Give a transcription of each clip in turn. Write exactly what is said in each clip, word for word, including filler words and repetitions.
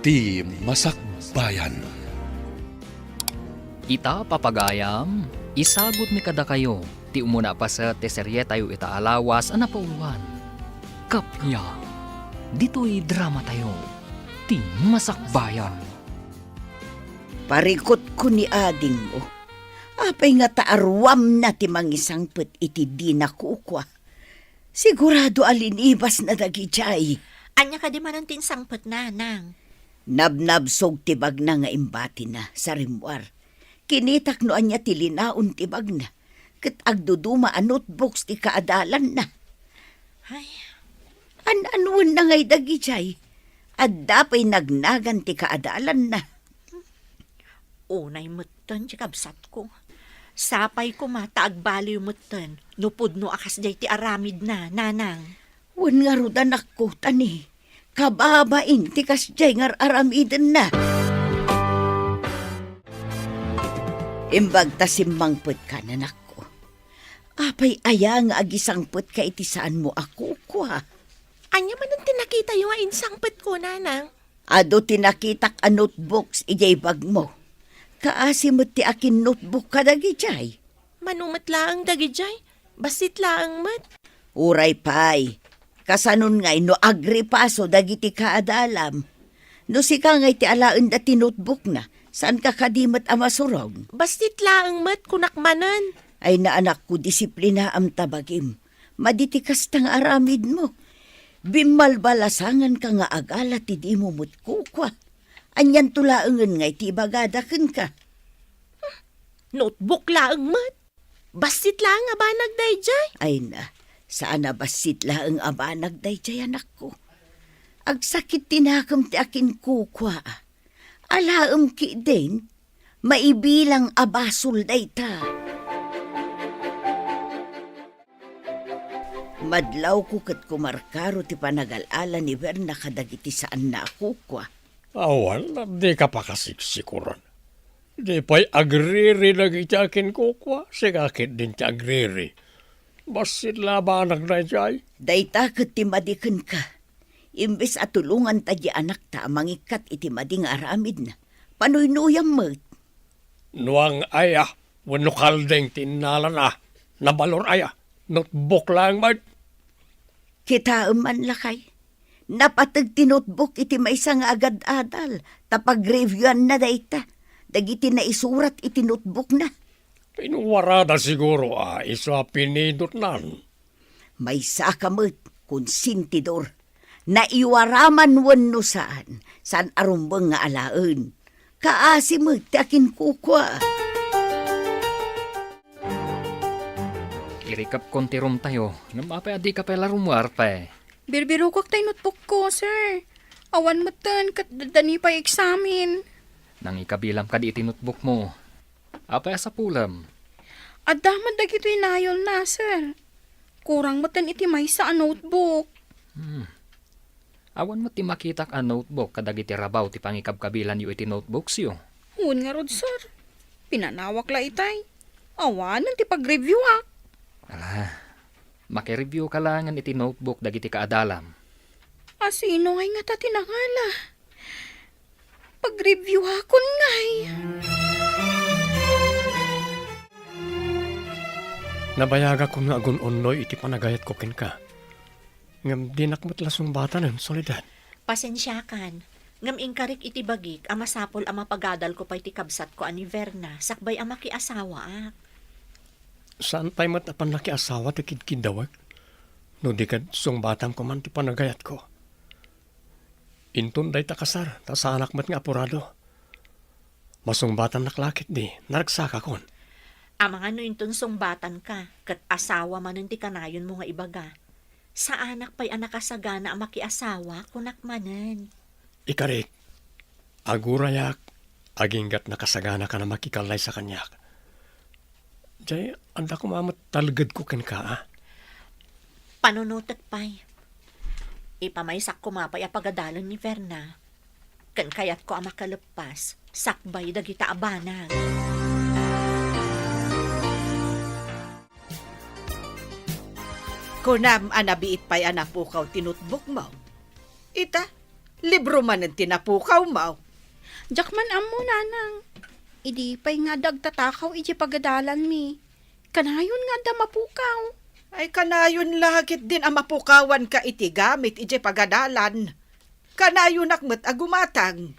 Ti Masakbayan. Ita, papagayam, isagutmi kadakayo ti umuna a paset ti serietayo ita a lawas a napauluan. Kappia, ditoy dramatayo, Ti Masakbayan. Parikutko ni adingmo. Apay nga ta aruamna ti mangisangpet iti dina kukua? Sigurado a linibasna dagidiay. Ania kadi manen ti insangpetna, Nang? Nabnabsog ti bagna nga imbatina sa rimmuar. Kinitak no ania ti linaon ti bagna, ket agduduma a notebooks ti kaadalanna. Ay. An-anuenna ngay dagidiay? Adda pay nagnagan ti kaadalanna. Unay metten ti kabsatko. Sapay koma ta agbaliw metten no pudno a kasdiay ti aramidna, Nanang. Wen ngarud, anakko, ta ni, kababain ti kasdiay nga ar-aramidenna. Imbag ta simmangpetka, anakko. Apay aya nga agisangpetka iti saanmo a kukua? Ania manen ti nakitayo nga insangpetko, Nanang? Adu ti nakitak a notebooks idiay bagmo. Kaasi met ti akin-notebook kadagidiay. Mano met laeng dagidiay? Bassit laeng met. Uray pay, kasanon ngay no agripaso dagiti kaadalam? No sika ngay ti alaenda ti notebookna, saanka kadi met a masurog? Bassit laeng met, kunak manen. Ay, anakko, disiplinaam ta bagim. Madi ti kasta nga aramidmo. Bimmalbalasanganka nga agala ti dimo met kukua. Anianto laengen ngay ti ibagada kenka? Notebook laeng met. Bassit laeng a banag daydiay. Ay na, saan a bassit laeng a banag daydiay, anakko. Agsakit ti nakem ti akin kukua. Alaem ketdin, maibilang a basol dayta. Madlawko ket kumarkaro ti panagal-ala ni Berna kadagiti saanna a kukua. Awan, dika pakasiksikuran. Di pay agriri dagiti akin kukua, sika ketdin ti agriri. Bassit la a banag daydiay. Dayta ket ti madi kenka. Imbes a tulonganta ti anakta a mangikkat iti madi nga aramidna, panuynuyam met. Nuang aya wenno kalding ti innalana, nabalor aya, notebook laeng met. Kitaem man, lakay, napateg ti notebook iti maysa nga agad-adal ta pagreviewna dayta dagiti naisurat iti notebookna. Inuarada siguro a isu a pinidotnan. Maysaka met, konsentidor. Naiwara man wenno saan, saan a rumbeng nga alaen. Kaasi met ti akin kukua. Irikepkon ti roomtayo, ngem apay a dika pay la rummuar pay? Birbirokak tay notebookko, sir. Awan metten ket daddani pay eksamen. Nangikabilam kadi iti notebookmo? Apay a sapulem? Adda met dagitoy nayolna, sir. Kurang metten iti maysa a notebook. Hmm. Awan met ti makitak a notebook kadagiti rabaw ti pangikabkabilanyo iti notebooksyo. Wen ngarud, sir. Pinanawak la itay. Awanen ti pagreviewak. Ala, makireviewka laengen iti notebook dagiti kaadalam. Asino ngay ngata ti nangala? Pagreviewakon ngay. Nabayagakon nga agun-unnoy iti panagayatko kenka. Ngem dinak met la sungbatanen, Soledad. Pasensiakan. Ngem inkarik iti bagik a masapul a mapagadalko pay ti kabsatko a ni Verna sakbay a makiasawaak. Saan pay met a pannakiasawa ti kidkiddawek no di ket sungbatanko man ti panagayatko. Inton dayta kasar, ta saanak met nga apurado. Masungbatannak la ketdi, naragsakakon. Amangan no inton sungbatanka, ket asawa manen ti kanayonmo nga ibaga. Saanak pay a nakasagana a makiasawa, kunak manen. Ikarik, agurayak, aginggat nakasaganaka a makikallaysa kaniak. Jay, adda koma met talgedko kenka, a? Panunotek pay. Ipamaysak koma pay a pagadalen ni Verna. Ken kayatko a makaleppas sakbay dagita a banag. Kunam a nabiit pay a napukaw ti notebookmo. Ita, Libro manen ti napukawmo. Diak man ammo, nanang. Idi pay nga adda agtatakaw idiay pagadalanmi, kanayon nga adda mapukaw. Ay, kanayon la ketdin a mapukawanka iti gamit idiay pagadalan. Kanayonak met a gumatang.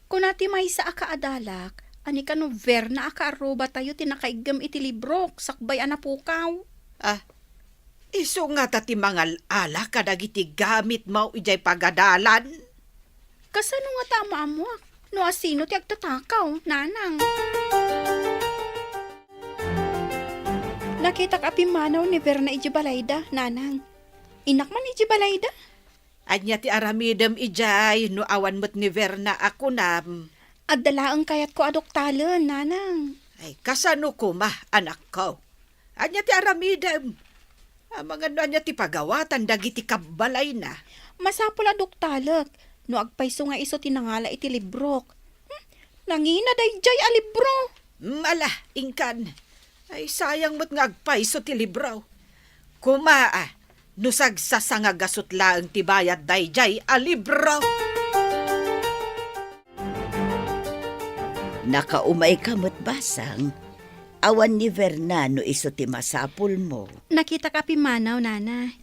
Kuna ti maysa a kaadalak, a ni kano Verna a kaarrubatayo ti nakaiggem iti librok sakbay a napukaw. Ah, isu ngata ti mangal-ala kadagiti gamitmo idiay pagadalan? Kasano ngata a maammoak no asino ti agtatakaw, nanang? Nakitak a pimmanaw ni Verna idiay balayda, nanang. Innak man idiay balayda? Ania ti aramidem idiay no awan met ni Verna a kunam? Adda laeng kayatko a duktalen, nanang. Ay, kasano koma, anakko? Ania ti aramidem? Amangan no ania ti pagawatan dagiti kabbalayna? Masapul a duktalek no agpayso nga isu ti nangala iti librok. Hmm, nangina daydiay a libro. Mm, ala, inkan. Ay, sayang met nga agpayso ti libro. Kuma, ah, no sagsasangagasut laeng ti bayad daydiay a libro. Nakaumayka met, Basang. Awan ni Verna no isu ti masapulmo. Nakitak a pimmanaw, nana.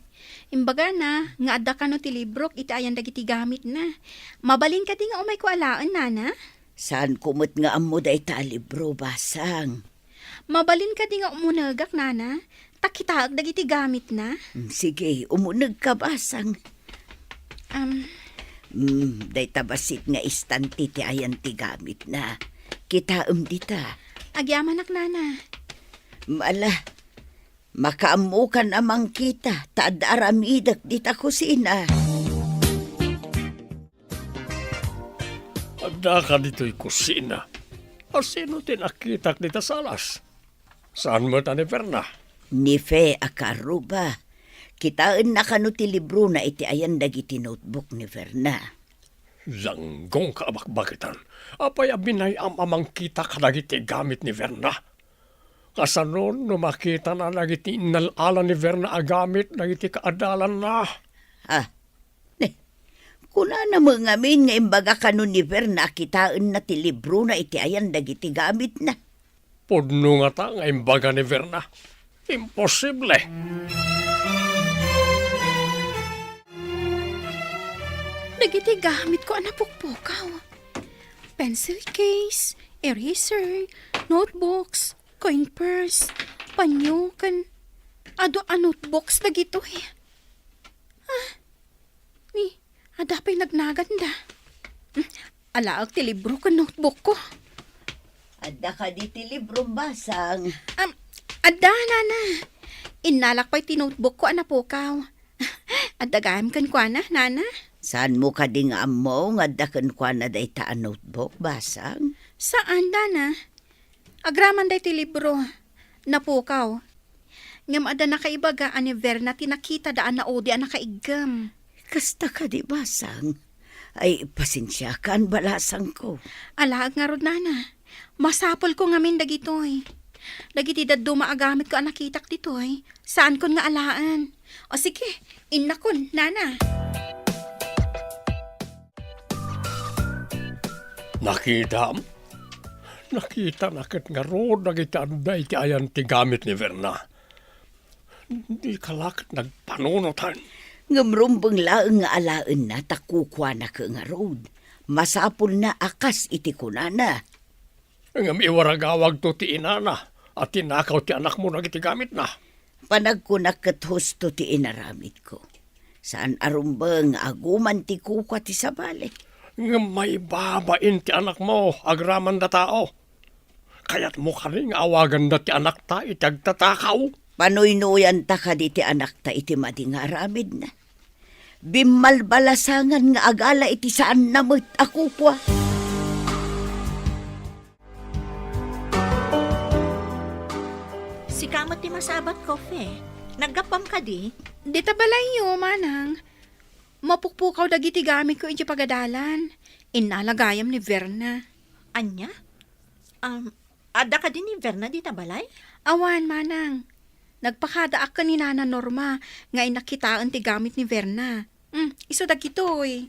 Imbagana nga adda kano ti librok iti ayan dagiti gamitna. Mabalin kadi nga umayko alaen, nana? Saanko met nga ammo dayta a libro, Basang. Mabalin kadi nga umunegak, nana? Ta kitaek dagiti gamitna. Mm, sige, umunegka, Basang. Am. Mm, dayta bassit nga istante ti ayan ti gamitna. Kitaem dita. Agyamanak, nana. Mm, ala, makaammokan a mangkita, ta adda aramidek dita kusina. Adda ka ditoy kusina. Asino ti nakitak dita salas? Saan met a ni Verna? Ni Fe a kaarruba. Kitaenna kano ti librona iti ayan dagiti notebook ni Verna. Langgongka a bakbakitan. Apay a binay-am a mangkita kadagiti gamit ni Verna? Kasano no makitana dagiti innal-ala ni Verna a gamit dagiti kaadalanna? Ah, ne, kunana met ngamin nga imbaga kano ni Verna a kitaenna ti librona iti ayan dagiti gamitna. Pudno ngata nga imbaga ni Verna. Imposible! Dagiti gamitko a napukpukaw. Pencil case, eraser, notebooks, coin purse, panyo, ken adu a notebooks dagitoy. Ah, ni, adda pay nagnaganda. Hmm, alaek ti libro ken notebookko. Adda kadi ti libro, Basang? Am, adda, nana. Innalak pay ti notebookko a napukaw. Adda gayam kenkuana, nana? Saanmo kadi nga ammo nga adda kenkuana dayta a notebook, Basang? Saan, nana. Agraman daytoy libro, napukaw. Ngem adda nakaibaga a ni Verna ti nakitada a naudi a nakaiggem. Kasta kadi, Basang? Ay, pasensiakan, balasangko. Alaek ngarud, nana. Masapulko ngamin dagitoy. Dagiti dadduma a gamitko a nakitak ditoy, saankon nga alaen. O sige, innakon, nana. Nakitam? Nakitana ket ngarud dagiti adda iti ayan ti gamit ni Verna. Dika la ket nagpanunotan. Ngem rumbeng laeng nga alaenna ta kukuana ket ngarud. Masapulna a kas iti kunana. Ngem iwaragawagto ti inana a tinakaw ti anakmo dagiti gamitna. Panagkunak ket husto ti inaramidko. Saan a rumbeng nga aguman ti kukua ti sabali. Ngem maibabain ti anakmo agraman da tao. Kayatmo kadi nga awaganda ti anakta iti agtatakaw? Panuynoyanta kadi ti anakta iti madi nga aramidna? Bimmalbalasangan nga agala iti saanna met a kukua. Sika met ti masabat, Kofe. Naggapuam kadi? Dita balayyo, manang. Mapukpukaw dagiti gamitko idiay pagadalan. Innala gayam ni Verna. Ania? Um, adda kadi ni Verna dita balay? Awan, manang. Nagpakadaak ken ni Nana Norma nga innak kitaen ti gamit ni Verna. Hmm, isu dagitoy.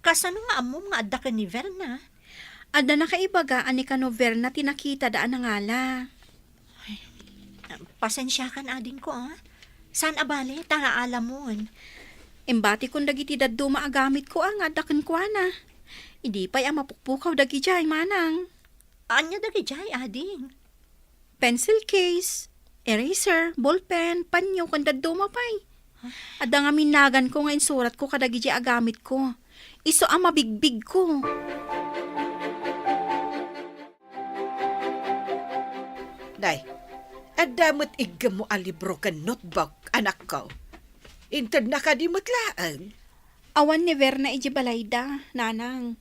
Kasano nga ammom nga adda ken ni Verna? Adda nakaibaga a ni kano Verna ti nakitada a nangala. Ay, pasensiakan, adingko, a. Saan a bale, ta naalamon. Imbatikon dagiti dadduma a gamitko a nga adda kenkuana. Idi pay a mapukpukaw dagidiay, manang. Ania dagidiay, ading? Pencil case, eraser, ballpen, panyo, ken dadduma pay. Adda ngamin naganko nga insuratko kadagiti a gamitko. Isu a mabigbigko. Nay, adda met iggemmo a libro ken notebook, anakko. Intedna kadi met laeng? Awan ni Verna idiay balayda, nanang.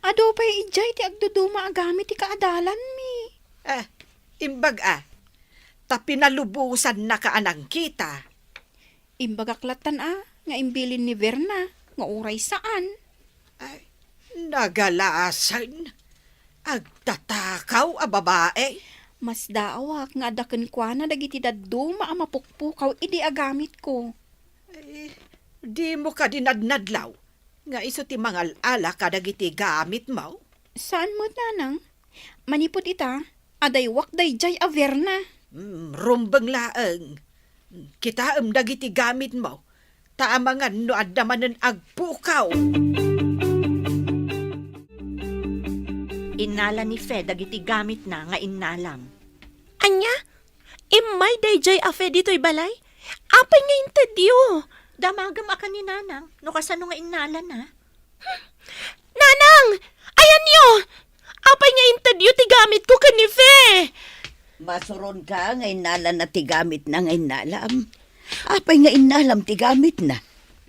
Adu pay idiay ti agduduma a gamit ti kaadalanmi. Ah, imbag a, ta pinalubosannaka a nangkita. Imbagak lattan a, nga imbilin ni Verna, nga uray saan. Ay, nagalasen. Agtatakaw a babae. Masdaawak nga adda kenkuana dagiti dadduma a mapukpukaw idi a gamitko. Eh, dimo kadi nadnadlaw nga isu ti mangal-ala kadagiti gamitmo? Saan met, nanang. Manipud ita, adaywak daydiay a Verna. Hmm, rumbeng laeng. Kitaem dagiti gamitmo, ta amangan no adda manen agpukaw. Innala ni Fe dagiti gamitna nga innalam. Ania? Immay daydiay a Fe ditoy balay? Apay nga intedyo? Damagem a ken ni Nanang no kasano nga innalana. Nanang! Ayanyo! Apay nga intedyo ti gamitko ken ni Fe? Masuronka nga innalana ti gamitna nga innalam. Apay nga innalam ti gamitna?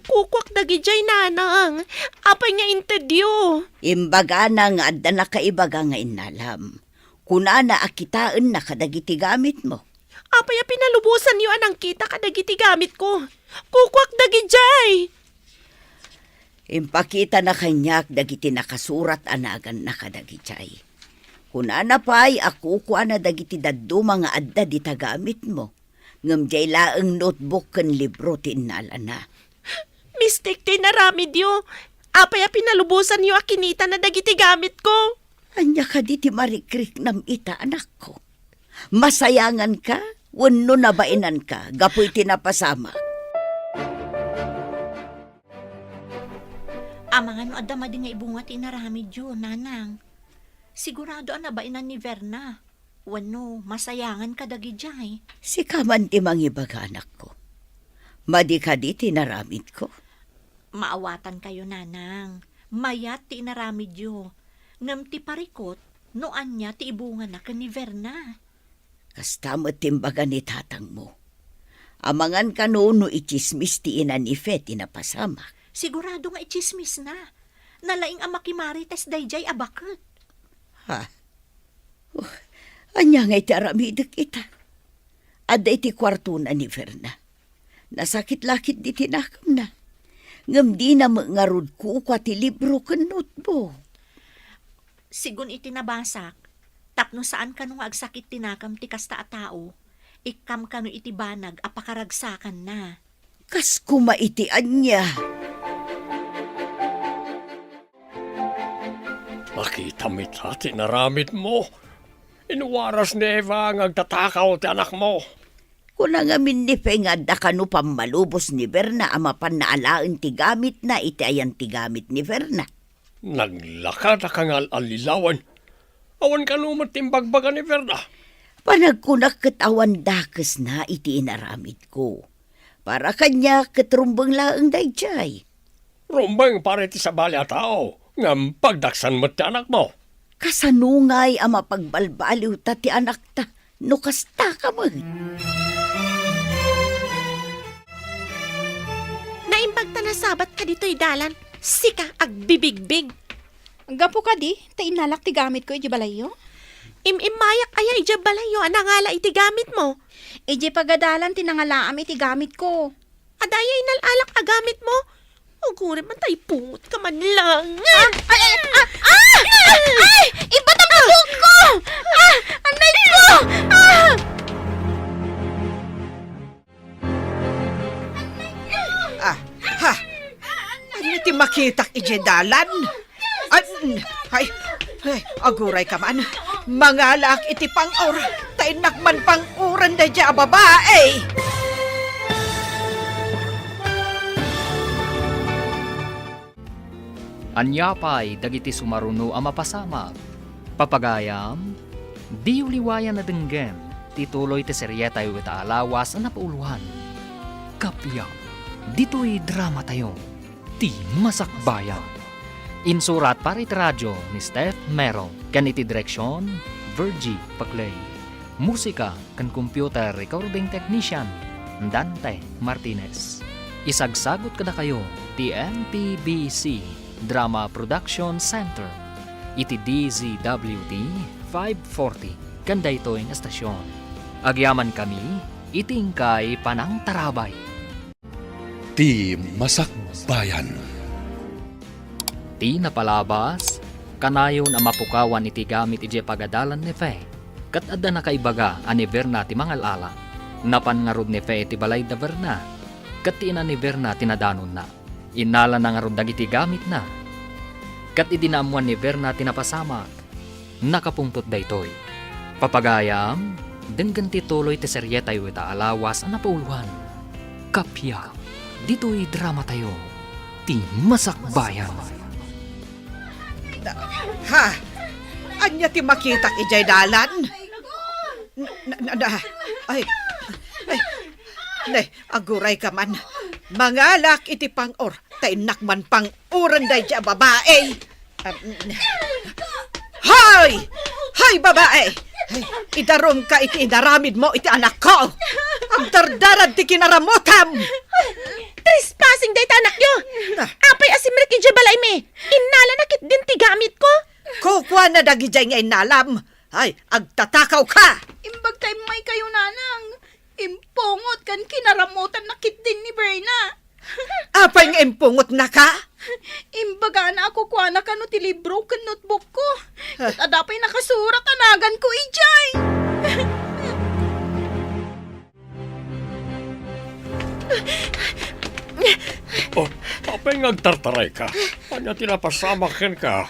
Kukuak dagidiay, Nanang. Apay nga intedyo? Imbagana nga adda nakaibaga nga innalam. Kunana a kitaenna kadagiti gamitmo. Apay a pinalubosanyo a nangkita kadagiti gamitko? Kukuak dagidiay! Impakitana kaniak dagiti nakasurat a naganna kadagidiay. Kunana pay a kukuana dagiti dadduma nga adda dita gamitmo, ngem diay laeng notebook ken libro ti innalana. Mistik ti inaramidyo. Apay a pinalubosanyo a kinitana dagiti gamitko? Ania kadi ti marikriknam ita, anakko? Masayanganka wenno nabainanka gapu iti napasamak? Amangan no adda madi nga ibunga ti inaramidyo, Nanang. Sigurado a nabainan ni Verna. Wenno, masayangan kadagidiay. Sika man ti mangibaga, anakko. Madi kadi ti inaramidko? Maawatankayo, Nanang. Mayat ti inaramidyo. Ngem ti parikut, no ania ti ibungana ken ni Verna. Kasta met ti imbaga ni tatangmo. Amangan kano no itsismis ti ina ni Fe ti napasamak? Sigurado nga itsismisna. Nalaing a makimarites daydiay a baket. Ha? Uh, ania ngay ti aramidek ita? Adda iti kuartona ni Verna. Nasakit la ketdi ti nakemna. Ngem dina met ngarud kukua ti libro ken notebook. Sigun iti nabasak, tapno saan kano nga agsakit ti nakem ti kasta a tao, ikkam kano iti banag a pakaragsakanna. Kas koma iti ania? Nakitam ita ti inaramidmo. Inwaras ni Eva nga agtatakaw ti anakmo. Kuna ngamin ni Fe nga adda kano pammalubos ni Verna a mapanna alaen ti gamitna iti ayan ti gamit ni Verna. Naglakadaka nga al-allilawen. Awan kano met ti imbagbaga ni Verna. Panagkunak ket awan dakesna iti inaramidko. Para kaniak ket rumbeng laeng daydiay. Rumbeng para iti sabali a tao, ngem pagdaksan met ti anakmo. Kasano ngay a mapagbalbaliwta ti anakta no kasta ka met? Naimbag ta nasabatka ditoy dalan, sika agbibigbig. Gapu kadi, ta innalak ti gamitko idiay balayyo? Im-immayak aya idiay balayyo a nangala iti gamitmo? Idiay pagadalan ti nangalaam iti gamitko. Adda aya inal-alak a gamitmo? Uguren man ta ipungotka man lang. Ah! Ay! Ay! Ah! Ah! Ay! Ibatam ti buokko! Ah! Anay ko! Ah! Ah! Ha! Ania ti nagpakitak idiay dalan. Ay, ay, ay, agurayka man. Mangalaak iti pang-or, ta innak man pang-uran daydiay a babai. Ania pay dagiti sumaruno a mapasamak? Papagayam, diyo liwayan a denggen ti tuloy ti serietayo ita a lawas a napauloan. Kappia, ditoy dramatayo, Ti Masakbayan. Insurat para iti radio ni Steph Mero ken iti direksion, Virgie Paclay. Musika ken computer recording technician, Dante Martinez. Isagsagut kadakayo ti M P B C Drama Production Center iti D Z W T five forty ken daytoy nga estasion. Agyamankami iti inkay panangtarabay. Ti Masakbayan. Ti napalabas, kanayon a mapukawan iti gamit idiay pagadalan ni Fe, ket adda nakaibaga a ni Verna ti mangal-ala. Napan ngarud ni Fe iti balay da Verna, ket ti ina ni Verna ti nadanonna. Innalana ngarud dagiti gamitna. Ket idi naammuan ni Verna ti napasamak, nakapungtot daytoy. Papagayam, denggen ti tuloy ti serietayo ita a lawas a napauloan. Kappia, ditoy dramatayo, Ti Masakbayan. Ha? Ania ti makitak idiay dalan? Na, na, na, ay, ay, ne, agurayka man. Mangalaak iti pang-or, ta innak man pang-uran daydiay a babai. Am, hoy! Hoy, babai! Ay, idarumka iti inaramidmo iti anakko! Agdardarad ti kinaramutam! Trespassing dayta anakyo! Na. Apay a simrek idiay balaymi? Innalana ketdin ti gamitko! Kukuana dagidiay nga innalam! Ay, agtatakawka! Imbag ta immaykayo, nanang. Impungot ken kinaramutanna ketdin ni Verna. Apay nga impungotnaka? Imbagana a kukuana kano ti libro ken notebookko. Ket adda pay nakasurat a naganko idiay. Oh, apay nga agtartarayka? Ania ti napasamak kenka?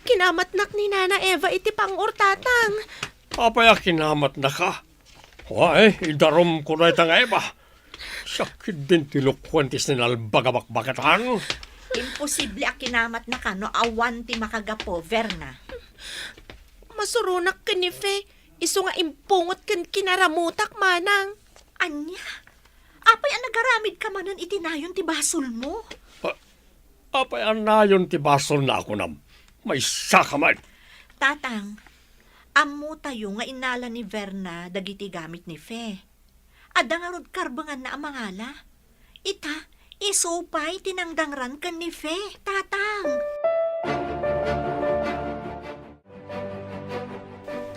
Kinamatnak ni Nana Eva iti pang-or, Tatang. Apay a kinamatnaka? Way, idarumko dayta nga Eva. Siak ketdin ti lukuen ti sinalbag a bakbakatan. Imposible a kinamatnaka no awan ti makagapu, Verna. Masuronak ken ni Fe, isu nga impungot ken kinaramutak, manang. Ania? Apay a nagaramidka manen iti nayon ti basolmo? A-, apay a nayon ti basolna a kunam? Maysaka met. Tatang, ammotayo nga innala ni Verna dagiti gamit ni Fe. Adda ngarud karbenganna a mangala. Ita, isu pay ti nangdangran ken ni Fe, Tatang.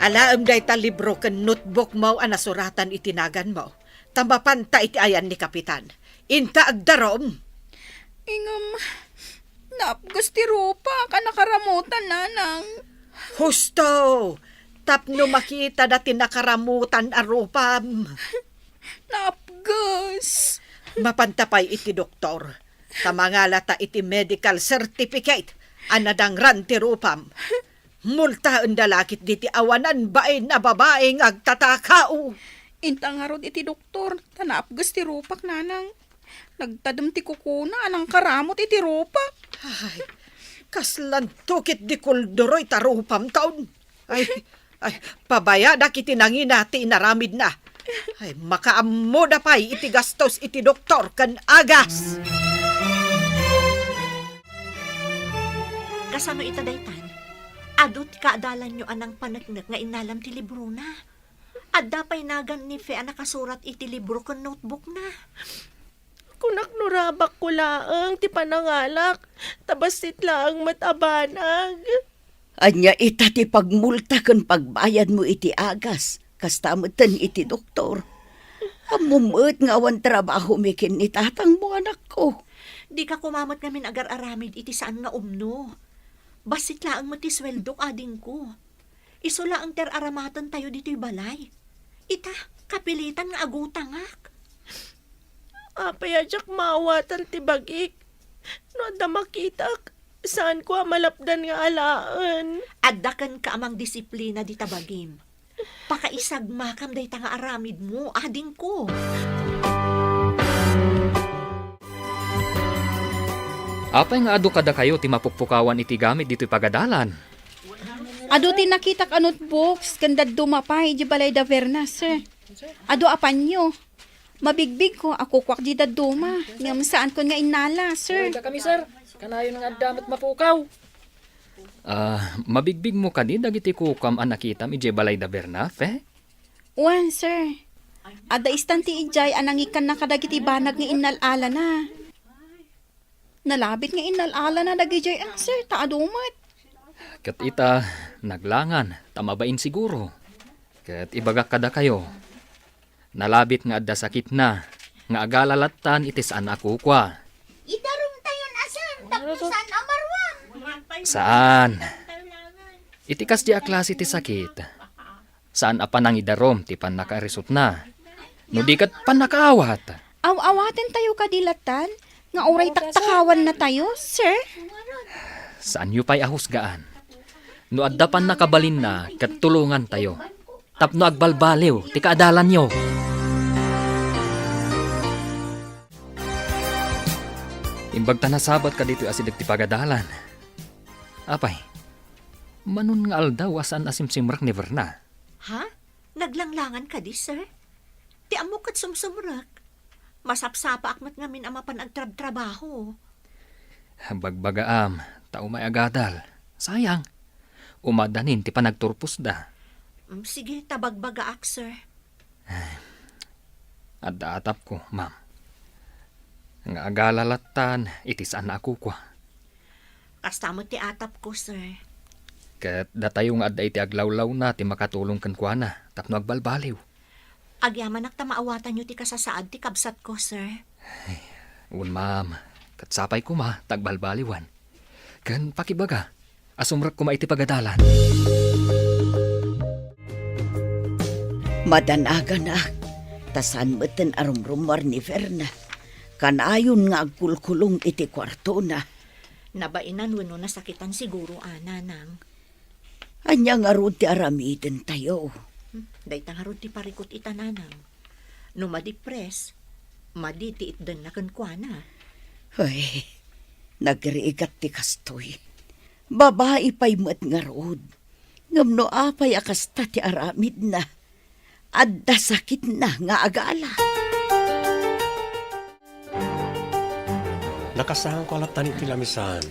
Alaem dayta libro ken notebookmo a nasuratan iti naganmo, ta mapanta iti ayan ni Kapitan. Inka agdarum. Ngem, naapges ti rupak a nakaramutan, nanang. Husto! Tapno makitada ti nakaramutan a rupam. Naapges. Mapanta pay iti doktor, ta mangalata iti medical certificate a nadangran ti rupam. Multaenda la ketdi ti awanan bain a babai nga agtatakaw. Inta ngarud iti doktor, ta naapges ti rupak, nanang. Nagtadem ti kukuna a nangkaramut iti rupak. Ay, kaslanto ketdi kulduroy ta rupam taon. Ay, ay, pabayadak iti nangina ti inaramidna. Ay, makaammoda pay iti gastos iti doktor ken agas. Kasano ita daytan? Adu ti kaadalanyo a nangpaneknek nga innalam ti librona. Adda pay nagan ni Fe a nakasurat iti libro ken notebookna. Kunak no rabakko laeng ti panangalak, ta bassit laeng met a banag. Ania ita ti pagmulta ken pagbayadmo iti agas, kasta metten iti doktor? Ammom met nga awan trabahomi ken ni tatangmo, anakko. Dika koma met ngamin agar-aramid iti saan nga umno. Bassit laeng met ti sueldok, adingko. Isu laeng ti ar-aramatentayo ditoy balay. Ita, kapilitan nga agutangak. Apay a diak maawatan ti bagik? No adda makitak, saanko a malapdan nga alaen. Adda kenka a mangdisiplina dita bagim. Pakaisagmakam dayta nga aramidmo, adingko. Apay nga adu kadakayo ti mapukpukawan iti gamit ditoy pagadalan? Adu ti nakitak a notebooks ken dadduma pay idiay balay da Verna, sir. Adu a panyo. Mabigbigko a kukuak di dadduma, ngem saankon nga innala, sir. Dakami, sir. Kanayon nga adda met mapukaw. Ah, mabigbigmo kadi dagiti kukuam a nakitam idiay balay da Bernafe? Wen, sir. Adda istan ti idiay a nangikkanna kadagiti banag nga innal-alana. Nalabit nga innal-alana dagidiay, ah, sir, ta adu met. Ket ita, naglangan, ta mabain siguro. Ket ibagak kadakayo, nalabit nga adda sakitna, nga agala lattan iti saan a kukua. Idarumtayon a saan tapno saan a maruam. Saan. Iti kasdi a klase ti sakit, saan a panangidarum ti pannakaarisutna. No di ket pannakaawat. Aw-awatentayo kadi lattan nga uray taktakawannatayo, sir? Saanyo pay a husgaan. No adda pannakabalinna ket tulongantayo tapno agbalbaliw ti kaadalanyo. Imbag ta nasabat kaditoy asideg ti pagadalan. Apay, manon nga aldaw a saan a simsimrek ni Verna? Ha? Naglanglangan kadi, sir? Ti ammok ket sumsumrek. Masapsapaak met ngamin a mapan agtrabtrabaho. Bagbagaam, ta umay agadal. Sayang. Umadanin ti panagturposda. Mm, sige, ta bagbagaak, sir. Adda atapko, ma'am. Nga agala lattan iti saan a kukua. Kasta met ti atapko, sir. Ket datayo nga adda iti aglawlawna ti makatulong kenkuana tapno agbalbaliw. Agyamanak ta maawatanyo ti kasasaad ti kabsatko, sir. Ay, wen, ma'am. Ket sapay koma ta agbalbaliwan. Ken pakibaga a sumrek koma iti pagadalan. Madanaganak, ta saan metten a rumrumuar ni Verna. Kanayon nga agkulkulong iti kuartona. Nabainan wenno nasakitan siguro, a, nanang. Ania ngarud ti aramidentayo? Hmm, dayta ngarud ti parikut ita, nanang. No madipres, madi ti itdenna kenkuana. Ay, nagrigat ti kastoy. Babai pay met ngarud. Ngem no apay a kasta ti aramidna, adda sakitna nga agala. Nakasaanko a lattan iti lamisaan.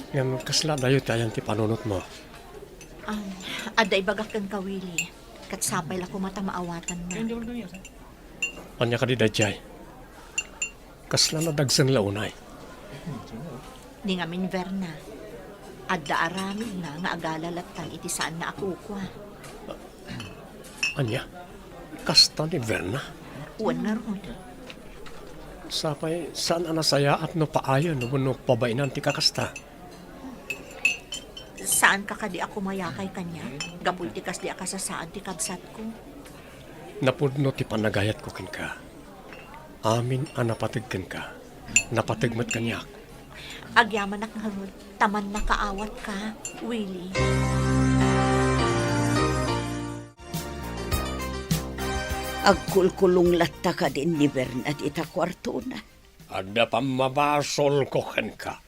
Ngem kasla adayo ti ayan ti panunotmo? Um, adda ibagak kenka, Willie. Ket sapay la koma ta maawatanna. Ania kadi daydiay? Kasla nadagsen la unay? Ni ngamin, Verna, adda aramidna nga agala lattan iti saanna a kukua. Ania? Kasta ni Verna? Wen ngarud. Sapay, saan a nasayaat no paayen wenno pabainan ti kakasta? Saanka kadi a kumayakay kaniak gapu iti kasdi a kasasaad ti kabsatko? Napudno ti panagayatko kenka. Amin a napateg kenka, napateg met kaniak. Agyamanak ngarud ta mannakaawatka, Willie. Agkulkulong latta kadin ni Bernat ita kuartona. Adda pammabasolko kenka.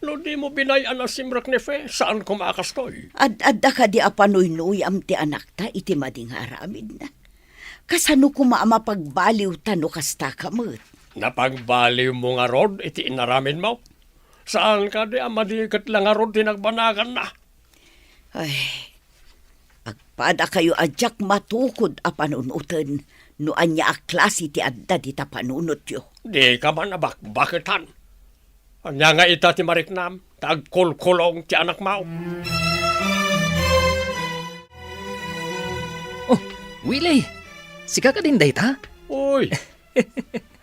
No dimo binay-an a simrek ni Fe, saan koma a kastoy. Ad-adda kadi a panuynuyam ti anakta iti madi nga aramidna? Kasano koma a mapagbaliwta no kasta ka met? Napagbaliwmo ngarud iti inaramidmo? Saan kadi a madi ket la ngarud ti nagbanaganna? Ay, agpadakayo a diak matukod a panunoten no ania a klase ti adda dita panunotyo. Dika man a bakbaketan. Ania nga ita ti mariknam ta agkulkulong ti anakmo? Oh, Willie! Sika kadin dayta? Uy!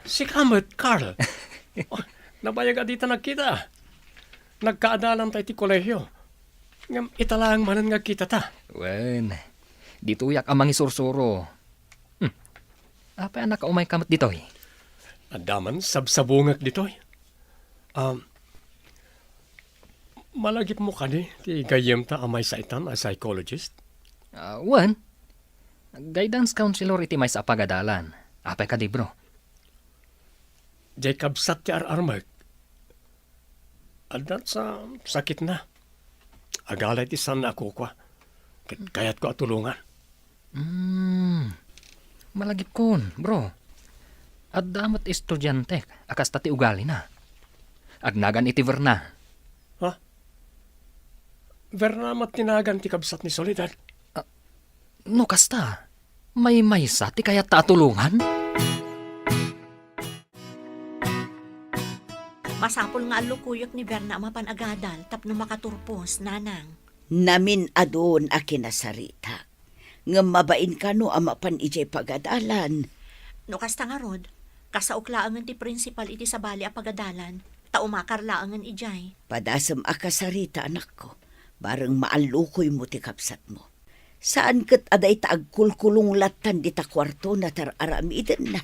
Sika met, Carl. Oh, nabayag a dita nagkita. Nagkaadalanta iti kolehio. Ngem ita laeng manen nga agkitata. Wen, ditoyak a mangisursuro. Hmm. Apay a nakaumayka met ditoy? Adda man sabsabungek ditoy. Um, malagipmo kadi ti gayyemta a maysa itan a psychologist? Ah, wen. Guidance counselor iti maysa a pagadalan. Apay kadi, bro? Diay kabsat ti ar-armek. Adda sa sakitna. Agala iti saanna a kukua. Ket kayatko a tulongan. Hmm. Malagipkon, bro. Adda met estudiante a kasta ti ugalina. Agnagan iti Verna. Ha? Verna met ti nagan ti kabsat ni Soledad? Ah, no kasta, maymaysa ti kayatta a tulongan? Masapul nga allukoyek ni Verna a mapan agadal tapno makaturpos, nanang. Namin-adun a kinasaritak. Ngem mabain kano a mapan idiay pagadalan? No kasta ngarud, kasaok laengen ti prinsipal iti sabali a pagadalan, ta umakar laengen idiay. Padasem a kasarita, anakko, bareng maallukoymo ti kabsatmo. Saan ket a dayta agkulkulong lattan dita kuartona ta ar-aramidenna.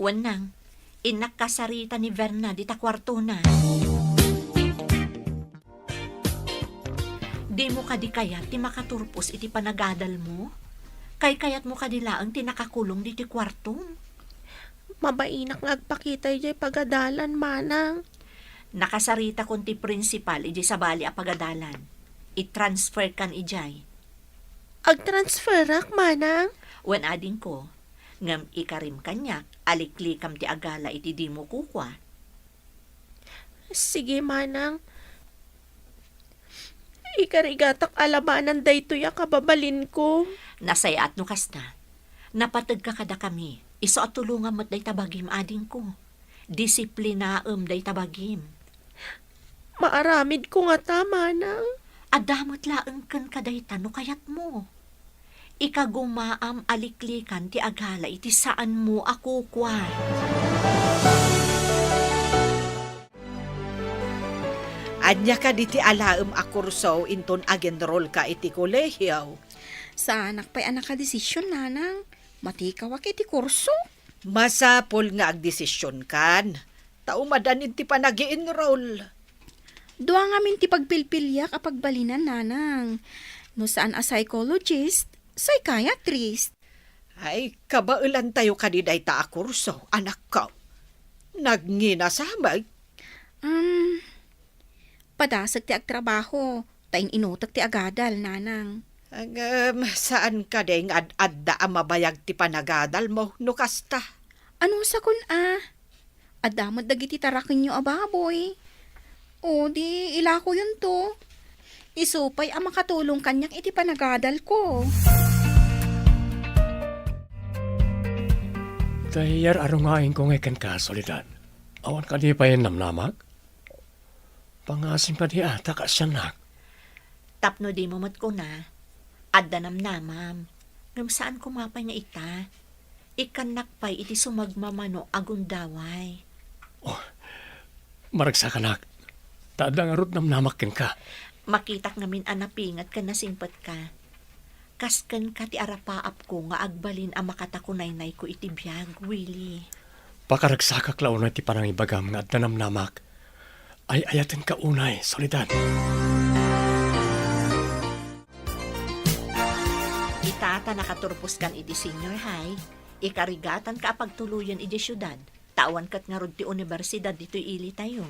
Wen nang, innak kasarita ni Verna dita kuartona. Dimo kadi kayat ti makaturpos iti panagadalmo? Kaykayatmo kadi laeng ti nakakulong ditoy kuartom? Mabainak nga agpakita idiay pagadalan, manang. Nakasaritakon ti prinsipal idiay sabali a pagadalan. I-transfer kan idiay. Agtransferak, manang? Wen adingko, ngem ikarim kaniak a liklikam ti agala iti dimo kukua. Sige, manang. Ikarigatak a labanan daytoy a kababalinko. Nasayaat no kasta. Napategka kadakami. Isu a tulongam met dayta bagim, adingko. Disiplinaem dayta bagim. Maaramidko ngata, manang. Adda met laeng kenka dayta no kayatmo. Ikagumaam a liklikan ti agala iti saanmo a kukua. Ania kadi ti alaem a kurso inton ag-enrollka iti kolehiyo? Saanak pay a nakadesisyon, nanang. Matikawak iti kurso. Masapul nga agdesisyonkan, ta umadanin ti panagi-enroll. Dua ngamin ti pagpilpiliak a pagbalinan, nanang. No saan a psychologist, psychiatrist. Ay, kabaelantayo kadi dayta a kurso, anakko. Nagnginasamag. Um, padasek ti agtrabaho, ta in-inutek ti agadal, nanang. Ngem, saan kadi nga ad-adda a mabayag ti panagadalmo no kasta? Anusakon a? Adda met dagiti tarakenyo a baboy. O, di ilakoyonto. Isu pay a makatulong kaniak iti panagadalko. Tay yar-arungaenko ngay kenka, Soledad. Awan kadi pay namnamak? Pangasim kadi a, ta kaasiannak. Tapno dimo met kuna, adda namnamam, ngem saan koma pay nga ita. Ikkannak pay iti sumagmamano a gundaway. Oh, maragsakanak. Ta adda ngarud namnamak kenka. Makitak ngamin a napinget ken nasingpetka. Kas kenka ti arapaapko nga agbalin a makatakunaynayko iti biag, Willie. Pakaragsakak la unay ti panangibagam nga adda namnamak. Ay-ayatenka unay, Soledad. Ita ta nakaturposkan iti senior high, ikarigatanka a pagtuloyen idiay siudad, ta awan ket ngarud ti unibersidad ditoy ilitayo.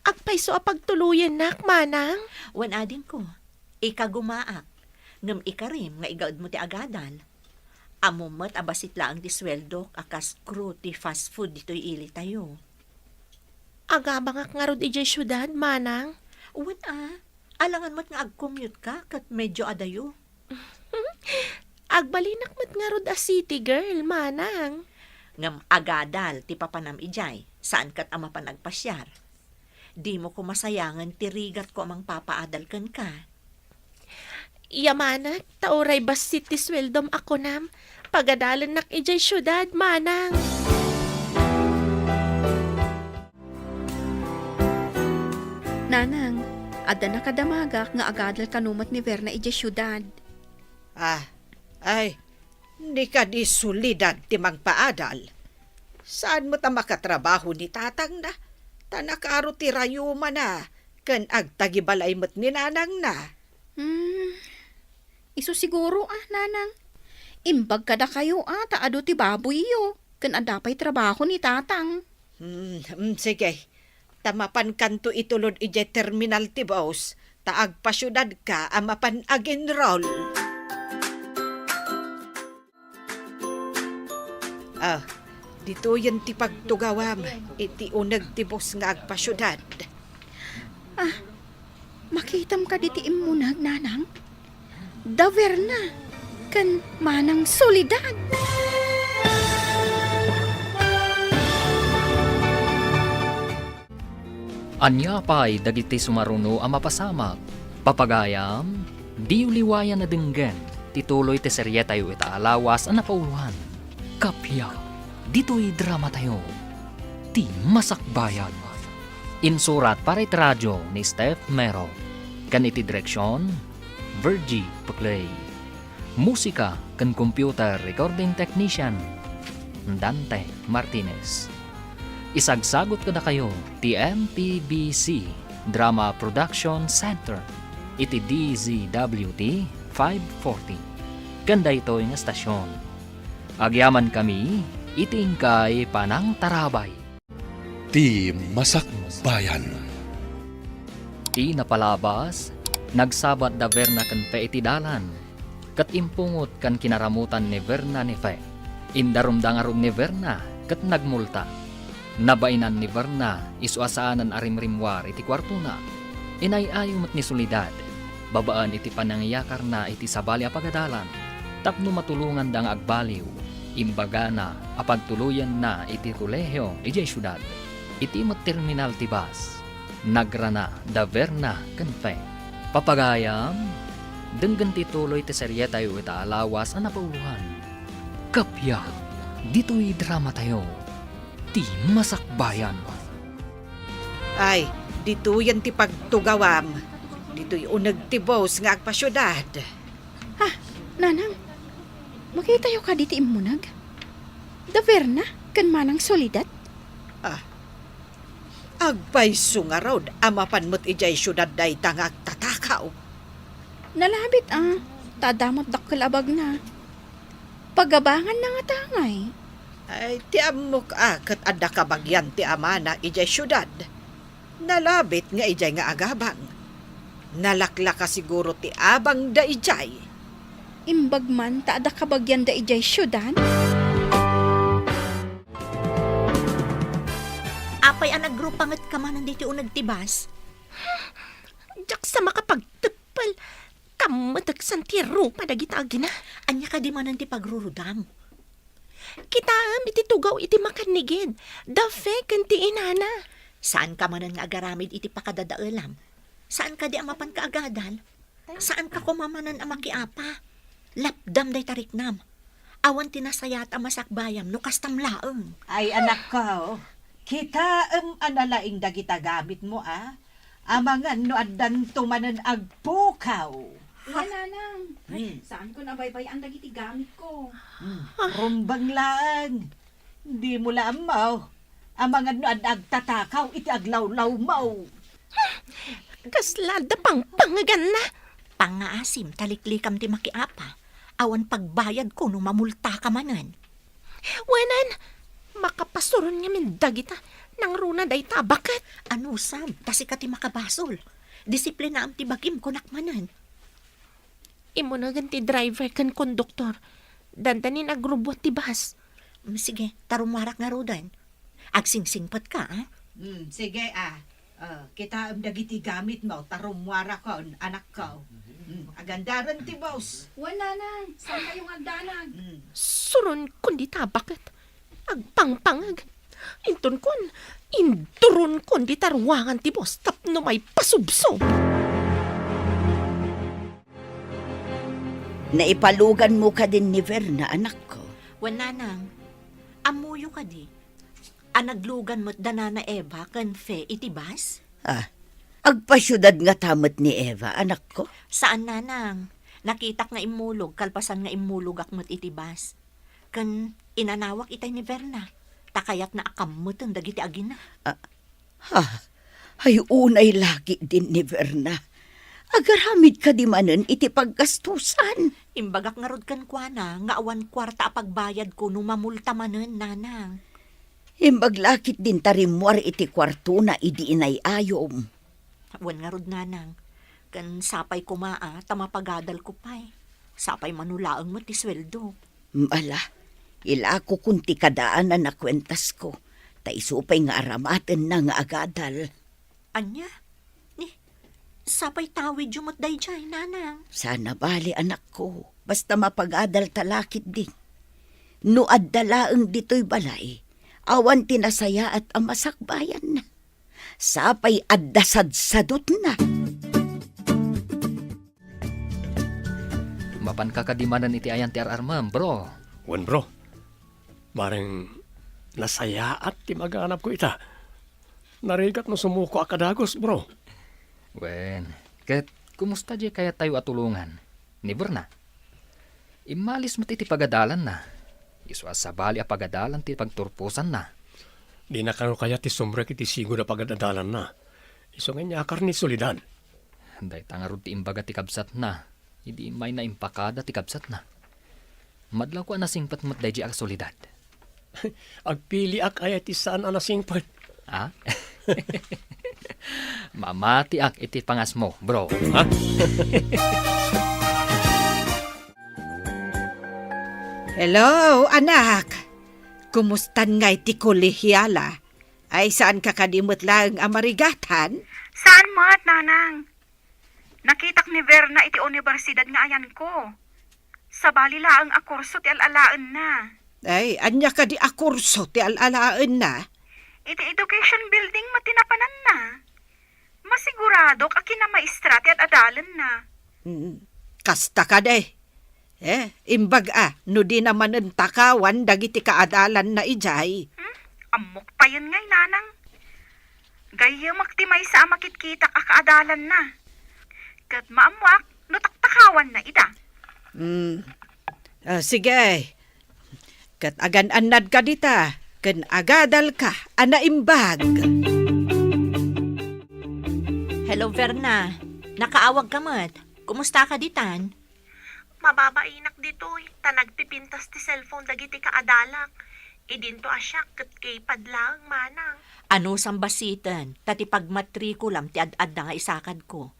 Agpayso a pagtuloyennak, manang? Wen adingko, ikagumaak, ngem ikarim nga igaedmo ti agadal. Ammom met a bassit laeng ti sueldok a kas crew ti fast food ditoy ilitayo. Agabangak ngarud idiay siudad, manang? Wen a, alangan met nga agcommute ka ket medio adayo. Agbalinak met ngarud a city girl, manang. Ngem agadal ti papanam idiay, saan ket a mapan agpasiar. Dimo koma sayangen ti rigatko a mangpapaadal kenka. Yamanek, ta uray bassit ti sueldom a kunam, pagadalennak idiay siudad, manang. Nanang, adda nakadamagak nga agadal kano met ni Verna idiay siudad. Ah, ay, ni kadi Soledad ti mangpaadal. Saan met a makatrabaho ni tatangna? Ta nakaro ti rayumana ken agtagibalay met ni nanangna. Hmm, isu siguro, ah, nanang. Imbag kadakayo, ah, ta adu ti baboyyo, ken adda pay trabaho ni tatang. Hmm, hmm, sige. Ta mapankanto itulod idiay terminal ti bus, ta agpasiudadka a mapan agenrol. Ah, ditoyen ti pagtugawam iti uneg ti bus nga agpasiudad. Ah, makitam kadi ti immuneg, nanang? Da Verna ken Manang Soledad. Ania pay dagiti sumaruno a mapasamak? Papagayam, diyo liwayan a denggen ti tuloy ti serietayo ita a lawas a napauloan. Kappia, ditoy dramatayo, Ti Masakbayan. Insurat para iti radio ni Steph Mero, ken iti direksion, Virgie Peclay. Musika ken computer recording technician, Dante Martinez. Isagsagut kadakayo ti M P B C Drama Production Center iti D Z W T five forty. Ken daytoy nga estasion, agyamankami iti inkay panangtarabay. Ti Masakbayan. Ti napalabas, nagsabat da Verna ken Fe iti dalan, ket impungot ken kinaramutan ni Verna ni Fe. Indarumda ngarud ni Verna ket nagmulta. Nabainan ni Verna isu a saanen a rimrimmuar iti kuartona. Inay-ayo met ni Soledad, babaen iti panangiyakarna iti sabali a pagadalan, tapno matulonganda nga agbaliw, imbagana a pagtuloyenna iti kolehio idiay siudad. Iti met terminal ti bus, nagrana da Verna ken Fe. Papagayam, denggen ti tuloy ti serietayo ita a lawas a napauloan. Kappia, ditoy dramatayo, Ti Masakbayan. Ay, ditoyen ti pagtugawam. Ditoy uneg ti bus nga agpasiudad. Ah, nanang, makitayo kadi ti immuneg? Da Verna ken Manang Soledad? Ah, agpayso ngarud a mapan met idiay siudad dayta nga agtatakaw. Nalabit, ah, ta adda met dakkel a bagna. Pagabanganna ngata ngay? Ay, ti ammok a ket adda kabagian ti amana idiay siudad. Nalabit nga idiay nga agabang. Nalaklaka siguro ti abangda idiay. Imbag man ta adda kabagianda idiay siudad? Apay a nagrupangetka manen ditoy uneg ti bus? Diak sa makapagteppel. Kammeteksan ti rupa dagita agina. Ania kadi manen ti pagrurudam? Kitaem iti tugaw iti makannigid, da Fe ken ti inana. Saanka manen nga agaramid iti pakadadaelam? Saan kadi a mapanka agadal? Saanka koma manen a makiapa? Lapdam dayta riknam. Awan ti nasayaat a masakbayam no kastam laeng. Ay, anakko, kitaem a nalaing dagita gamitmo, a? Amangan no addanto manen agpukaw. Wen, nanang. Hmm. Saanko a baybay-an dagiti gamitko. Hmm. Rumbeng laeng. Dimo la ammo. Amangan no adda agtatakaw iti aglawlawmo. Kasla adda pangpangeganna. Pangngaasim ta liklikam ti makiapa. Awan pagbayadko no mamultaka manen. Wen, makapasuron ngamin dagita. Nangruna dayta a baket. Anusam, ta sika ti makabasol. Disiplinaam ti bagim, kunak manen. Immunegen ti driver ken konduktor. Dandanin agrubbuat ti bus. Mm, sige, ta rummuarak ngaruden. Agsingsingpetka, a? Mm, sige, a. Ah, kitaem dagiti gamitmo, ta rummuarakon, anakko. Mm, agandaren ti bus. Wen, nanang, saankayo nga agdanag? Mm. Suronkon dita a baket. Agpangpangeg. Intonkon, induronkon dita ruangan ti bus tapno maipasubsob. Naipaluganmo kadin ni Verna, anakko? Wen, nanang. Ammoyo kadi a naglugan met da Nana Eva ken Fe iti bus? Ah, agpasiudad ngata met ni Eva, anakko? Saan, nanang. Nakitak nga immulog kalpasan nga immulogak met iti bus. Ken inanawak itay ni Verna, ta kayatna a kammeten dagiti agina. Ah, Ha? Ay, unay laketdin ni Verna. Agaramid kadi manen iti paggastusan. Imbagak ngarud kenkuana nga awan kuarta a pagbayadko no mamulta manen, nanang. Imbag laketdin ta rimmuar iti kuartona idi inay-ayom. Wen ngarud, nanang. Ken sapay koma a ta mapagadalko pay. Sapay manulaeng met ti sueldo. Ala, ilakokon ti kadaanan a kuentasko, ta isu pay nga aramatenna nga agadal. Ania? Ni, sapay tawidyo met daydiay, nanang. Sana bali, anakko, basta mapagadal ta laketdi. No adda laeng ditoy balay, awan ti nasayaat a masakbayanna. Sapay adda sadsadutna. Mapanka kadi manen iti ayan ti ar-armem, bro? Wen, bro. Bareng nasayaat ti maganapko ita. Narigat no sumukoak a dagus, bro. Wen, ket kumusta diay kayattayo a tulongan? Ni Berna? Immalis met iti pagadalanna. Isu a sabali a pagadalan ti pagturposanna. Dina kano kayat ti sumrek iti sigud a pagad-adalanna. Isu nga inyakar ni Soledad. Dayta ngarud ti imbaga ti kabsatna, idi mayna impakada ti kabsatna. Madlawko a nasingpet met daydi a Soledad. Agpiliak aya ti saan a nasingpet. Ah? Mamatiak iti pangasmo, bro. Ha? Hello, anak. Kumustan ngay ti kolehiala? Ay, saanka kadi met laeng a marigatan? Saan met, nanang? Nakitak ni Verna iti universidad nga ayanko. Sabali laeng a kurso ti al-alaenna. Ay, ania kadi a kurso ti al-alaenna? Iti education building met ti napananna. Masiguradok a kinamaestra ti ad-adalanna. Mm, kasta kadi. Eh, imbag a, no dina manen takawan dagiti kaadalanna idiay. Hmm? Ammok payen ngay, nanang. Gayyemak ti maysa a makitkitak a kaadalanna. Ket maammoak no taktakawanna ida. Hmm. Ah, sige. Ket agan-annadka dita, ken agadalka a naimbag. Hello, Verna. Nakaawagka met. Kumustaka ditan? Mababainak ditoy, ta nagpipintas ti cellphone dagiti kaadalak. Idinto a siak ket keypad laeng manang. Anusam basiten, ta ti pagmatrikulam ti ad-adda nga isakadko.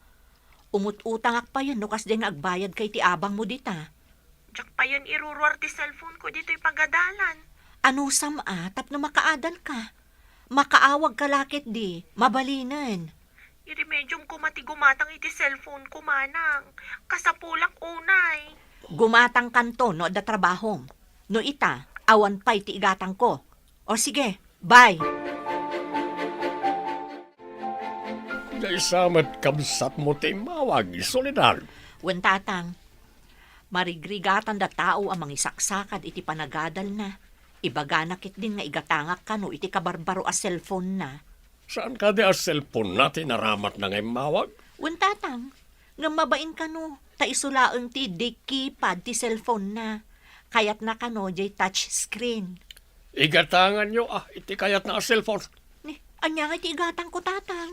Umut-utangak payen no kasdiay nga agbayadka iti abangmo dita. Diak payen iruruar ti cellphone ko ditoy pagadalan. Anusam a, tapno makaadalka. Makaawagka la ketdi, mabalinen. Iremediom koma ti gumatang iti cellphone ko, manang. Kasapulak unay. Gumatangkanto no adda trabahom. No ita, awan pay ti igatangko. O sige, bye. Daysa met kabsatmo ti immawag, Soledad. Wen, tatang. Marigrigatanda tao a mangisaksakad iti panagadalna. Ibagana ketdin nga igatangak kano iti kabarbaro a cellphone-na. Saan kadi a cellphone-na ti naramatna nga immawag? Wen, tatang, ngem mabain kano, ta isu laeng ti di keypad ti cellphone-na. Kayatna kano diay touch screen. Igatanganyo a iti kayatna a cellphone. Ni, ania nga iti igatangko, tatang?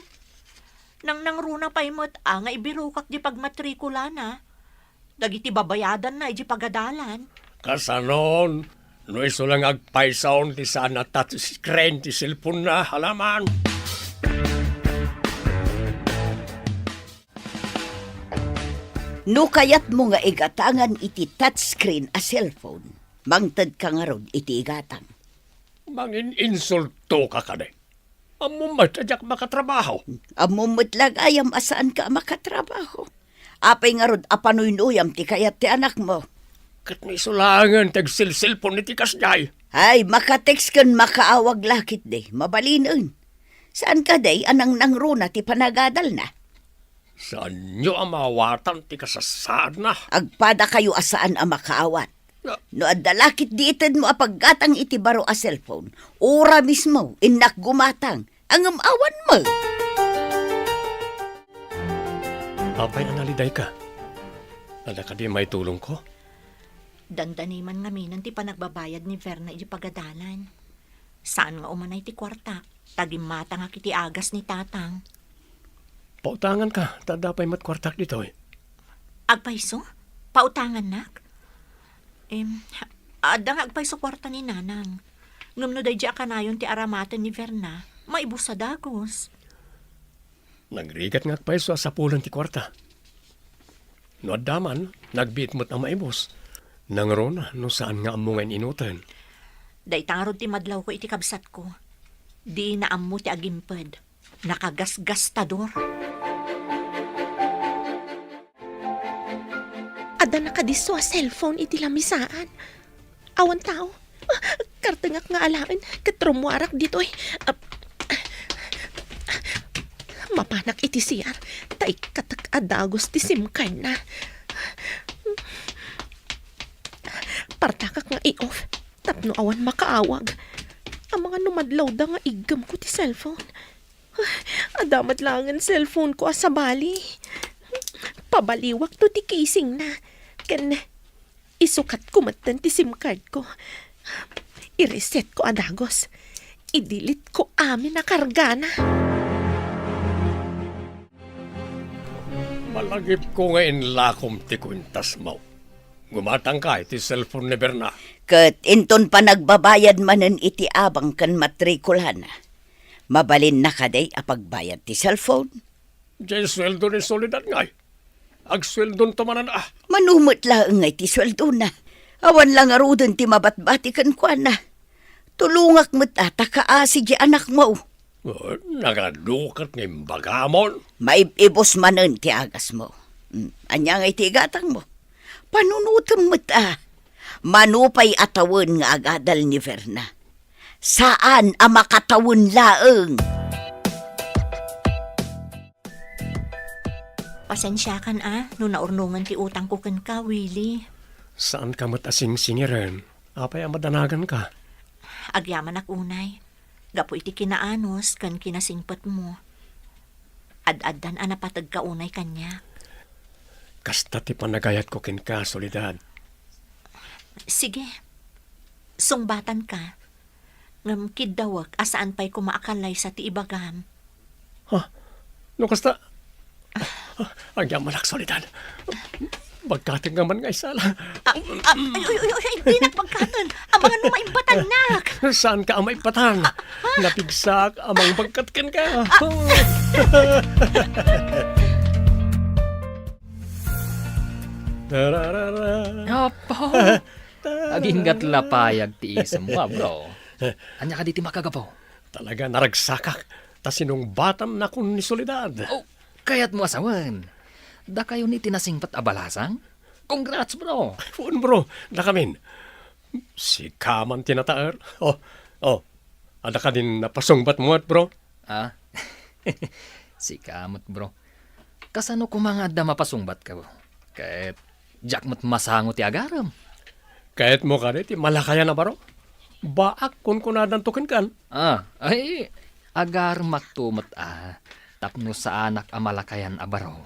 Nangnangruna pay met a nga ibirokak di pagmatrikulana. Dagiti babayadanna iti pagadalan. Kasanon, no isu la nga agpaysaon ti saan a touch screen ti cellphone-na, alaman. No kayatmo nga igatangan iti touchscreen a cellphone, mangtedka ngarud iti igatang. Mangin-insultoka kadi? Ammom met a diak makatrabaho. Ammom met la gayam a saanka a makatrabaho. Apay ngarud a panuynuyam ti kayat ti anakmo? Ket no isu laengen ti agselselpon iti kasdiay. Ay, makatext ken makaawag la ketdi. Mabalinen. Saan kadi a nangnangruna ti panagadalna? Saanyo a maawatan ti kasassaadna? Agpadakayo a saan a makaawat. Na- No adda la ketdi itedmo a paggatang iti baro a cellphone, ura mismo, innak gumatang, ngem awan met. Apay a nalidayka? Adda kadi maitulongko? Dandani man ngaminen ti panagbabayad ni Verna iti pagadalan. Saan nga umanay ti kuartak. Ta gimmatangak iti agas ni Tatang. Pautanganka, ta adda pay met kuartak ditoy. Agpayso? Pautangannak? Em, adda nga agpayso kuarta ni Nanang. Ngem no daydi a kanayon ti aramaten ni Verna, maibus a dagus. Nagrigat nga agpayso a sapulen ti kuarta. No adda man, nagbiit met a maibus. Nangruna no saan nga ammo nga in-inuten. Dayta ngarud ti madlawko iti kabsatko. Dina ammo ti agimped. Nakagasgastador. Adda nakadisso a cellphone iti lamisaan. Awan tao. Ah, kartengak nga alaen ket rummuarak ditoy. Ah, mapanak iti C R, ta ikkatek a dagus ti SIM card na. Partakak nga i-off tapno awan makaawag. Amangan no madlawda nga iggemko ti cellphone. Adda met laengen cellphone ko a sabali. Pabaliwakto ti casing na. Ken isukatko metten ti SIM card ko. I-reset ko a dagus. I-delete ko amin a kargana. Malagipko nga inlakom ti kuentas mo. Gumatangka iti cellphone ni Berna. Ket inton panagbabayad manen iti abang ken matrikulana. Mabalinna kadi a pagbayad ti cellphone? Diay sueldo ni Soledad ngay. Agsueldonto manen a. Mano met laeng ngay ti sueldona. Awan la ngaruden ti mabatbati kenkuana. Tulongak met a ta kaasi diay anakmo. Oh, nagadukat nga imbagamon. Maib-ibus manen ti agasmo. Hmm, ania ngay ti igatangmo? Panunotem met a. Mano pay a tawen nga agadal ni Verna? Saan a makatawen laeng. Pasensiakan a no naurnongen ti utangko kenka, Willie. Saanka met a singsingiren. Apay a madanaganka? Agyamanak unay. Gapu iti kinaanus ken kinasingpetmo. Ad-addan a napategka unay kaniak. Kasta ti panagayatko kenka, Soledad. Sige. Sungbatanka. Ngem kiddawek a saan pay koma a kallaysa ti ibagam. Ha? No kasta? Agyamanak, Soledad. Bagkatenka man nga isala. Ah, ah, ay, ay, ay, ay, dinak bagkaten. Amangan no maimbatannak. Saanka a maimbatan? Napigsaak a mangbagkat kenka. Tararara. Apo. Agingga ti lapayag ti isemmo, a, bro. Ania kadi ti makagapu? Talaga naragsakak ta sinungbatam nakon ni Soledad. Oh, kayatmo a sawen, dakayo ni ti nasingpet a balasang? Congrats, bro! Wen, bro, dakamin. Sika man ti nataer. Oh, oh, adda kadin napasungbatmo met, bro? Ah, sika met, bro. Kasano koma nga adda mapasungbatka? Ket diak met masango ti agarem. Kayatmo kadi ti malakayan a baro? Baak kunkunadanto kenkan. Ah, ay, agaremakto met a tapno saanak a malakayan a baro.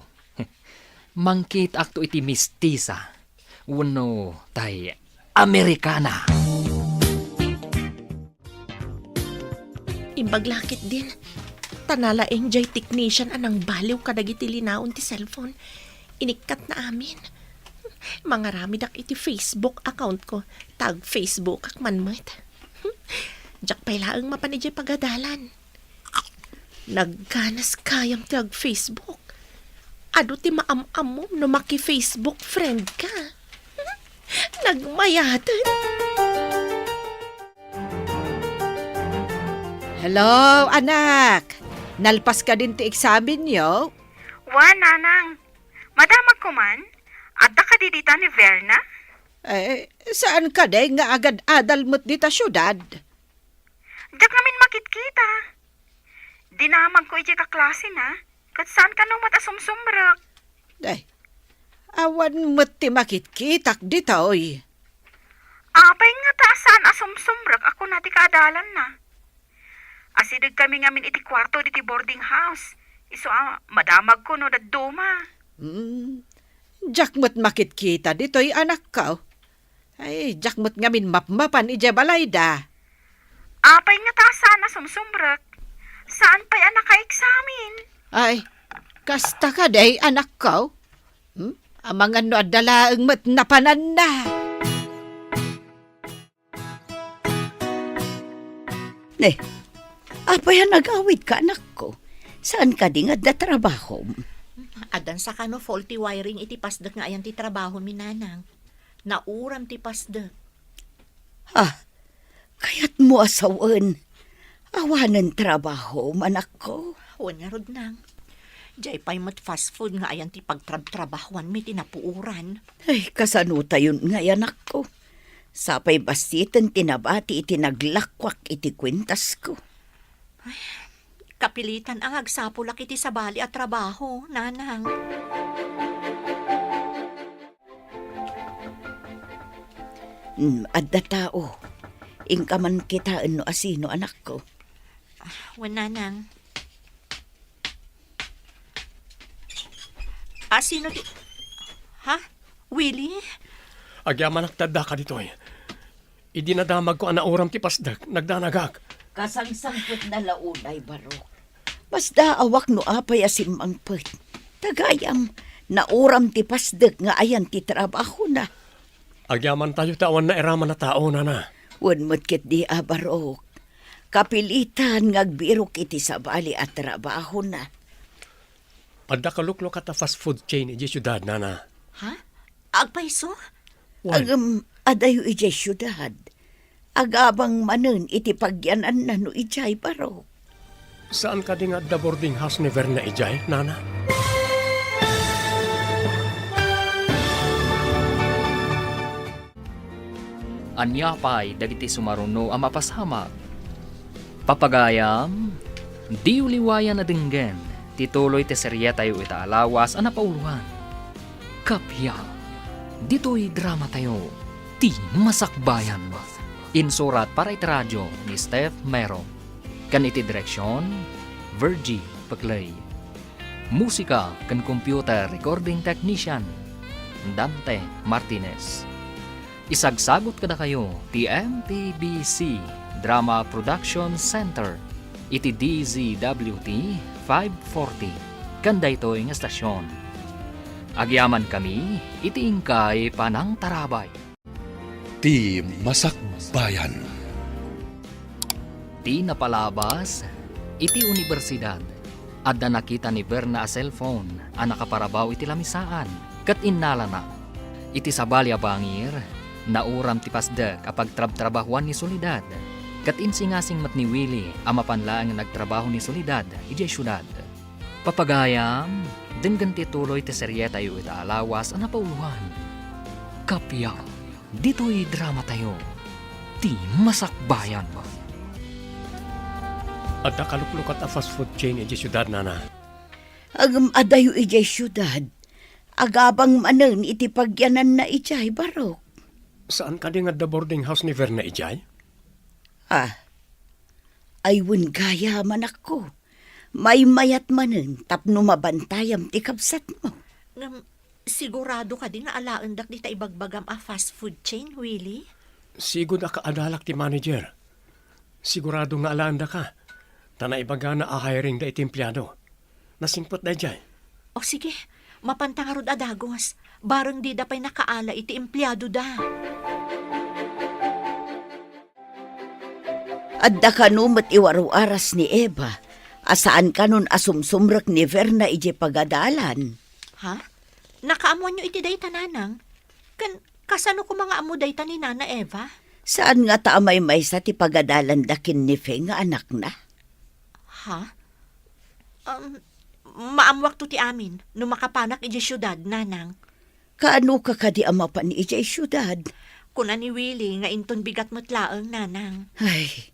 Mangkitaakto iti mistisa wenno tay Amerikana. Imbag la ketdin, ta nalaing jay technician a nangbaliw kadagiti linaon ti cellphone. Inikkatna amin. Mangaramidak iti Facebook account ko, ta ag-Facebookak man met. Diak pay laeng mapan idiay pagadalan. Nagganas gayam ti ag-Facebook. Adu ti maam-ammom no maki-Facebook friend ka. Nagmayaten. Hello, anak. Nalpas kadin ti eksamenyo? Wen, nanang. Madamagko man. Adda kadi dita ni Verna? Eh, saan kadi nga agad-adal met dita siudad? Diak ngamin makitkita. Dinamagko idiay kaklasena, ket saan kano met a sumsumrek. Day, awan met ti makitkitak ditoy. Apay ngata a saan a sumsumrek a kuna ti kaadalanna? Asidegkami ngamin iti kuarto ditoy boarding house. Isu a madamagko no dadduma. Hmm. Diak met makitkita ditoy, anakko. Ay, diak met ngamin mapmapan idiay balayda. Apay ngata a saan a sumsumrek? Saan pay a nakaeksamen? Ay, kasta kadi, anakko? Hmm? Amangan no adda laeng met napananna. Ne, apay a nagawidka, anakko? Saan kadi nga adda trabahom? Addan sakano faulty wiring iti pasdek nga ayan ti trabahomi, nanang. Nauram ti pasdek. Ah, kayatmo a sawen, awanen trabahom, anakko? Wen ngarud, nang. Diay pay met fast food nga ayan ti pagtrabtrabahoanmi ti napuoran. Ay, kasanotayon ngay, anakko? Sapay bastiten ti nabati iti naglakuak iti kuentasko. Ay, kapilitan a nga agsapulak iti sabali a trabaho, nanang. Hmm, adda tao. Inka man kitaen no asino, anakko. Wen, nanang. Asino ti, ha? Willie? Agyamanak ti addaka ditoy. Idi nadamagko a nauram ti pasdek, nagdanagak. Kasangsangpetna la unay, Barok. Masdaawak no apay a simmangpet. Ta gayam, nauram ti pasdek nga ayan ti trabahona. Agyamantayo ta awan nairaman a tao, nana. Wen met ketdi a, Barok. Kapilitan nga agbirok iti sabali a trabahona. Adda kaluklukat a fast food chain idiay siudad, nana. Ha? Agpayso? Wen. Ngem, adayo idiay siudad. Agabang manen iti pagyananna no idiay, Barok. Saan kadi nga adda boarding house ni Verna idiay, nana? Ania pay dagiti sumaruno a mapasamak? Papagayam, diyo liwayan a denggen ti tuloy ti serietayo ita a lawas a napauloan. Kappia, ditoy dramatayo, Ti Masakbayan. Insurat para iti radio ni Steph Mero. Ken iti direksion, Virgie Peclay. Musika ken computer recording technician, Dante Martinez. Isagsagut kadakayo ti M P B C Drama Production Center iti D Z W T five forty ken daytoy nga estasion. Agyamankami iti inkay panangtarabay. Ti Masakbayan. Ti napalabas iti universidad, adda nakita ni Verna a cellphone a nakaparabaw iti lamisaan, ket innalana. Iti sabali a bangir, nauram ti pasdek a pagtrabtrabahoan ni Soledad, ket insingasing met ni Willie a mapan laeng nga agtrabaho ni Soledad idiay siudad. Papagayam, denggen ti tuloy ti serietayo ita a lawas a napauloan. Kappia, ditoy dramatayo, Ti Masakbayan. Adda kaluklukat a fast food chain idiay siudad, nana. Ngem adayo idiay siudad, agabang manen iti pagyananna idiay, Barok. Saan kadi nga adda boarding house ni Verna idiay? Ah, ay wen gayam, anakko. Maymayat manen tapno mabantayam ti kabsatmo. Ngem, sigurado kadi nga alaendak dita ibagbagam a fast food chain, Willie? Sigud a kaadalak ti manager. Sigurado nga alaendaka, ta naibagana a hiring da iti empleyado. Nasingpet daydiay. O sige, mapanta ngarud a dagus. Bareng dida pay nakaala iti empleyadoda. Adda kano met iwaruaras ni Eva a saan kanon a sumsumrek ni Verna idiay pagadalan. Ha? Nakaammoanyo iti dayta, nanang? Ken kasano koma nga ammo dayta ni Nana Eva? Saan ngata a maymaysa ti pagadalanda ken ni Fe nga anakna? Ha? Um, maammoakto ti amin no makapanak idiay siudad, nanang. Kaanoka kadi a mapan idiay siudad? Kuna ni Willie nga inton bigat met laeng, nanang. Ay,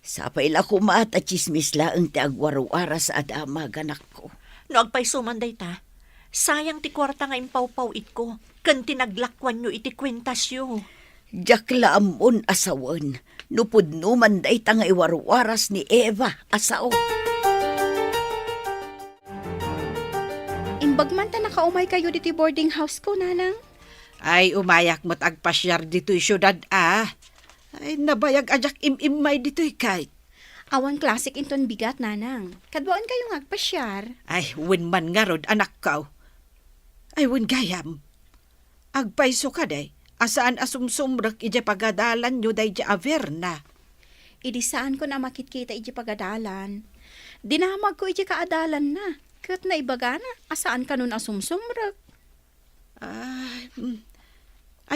sapay la koma ta tsismis laeng ti agwaruaras a damag, anakko. No agpayso man dayta, sayang ti kuarta nga impawpaw-itko ken ti naglakuanyo iti kuentasyo. Diak la ammon a sawen no pudno man dayta nga iwaruaras ni Eva a sao. Imbag man ta nakaumaykayo ditoy boarding house ko, nanang. Ay, umayak met agpasiar ditoy siudad a. Ay, nabayag a diak im-immay ditoy, Kate. Awan klasik inton bigat, Nanang. Kaduaenkayo nga agpasiar. Ay, wen man ngarud, anakko. Ay, wen gayam. Agpayso kadi a saan a sumsumrek idiay pagadalanyo daydi a Verna. Idi saanko a makitkita idiay pagadalan, dinamagko idiay kaadalanna, ket naibagana a saan kanon a sumsumrek. Ay, mm.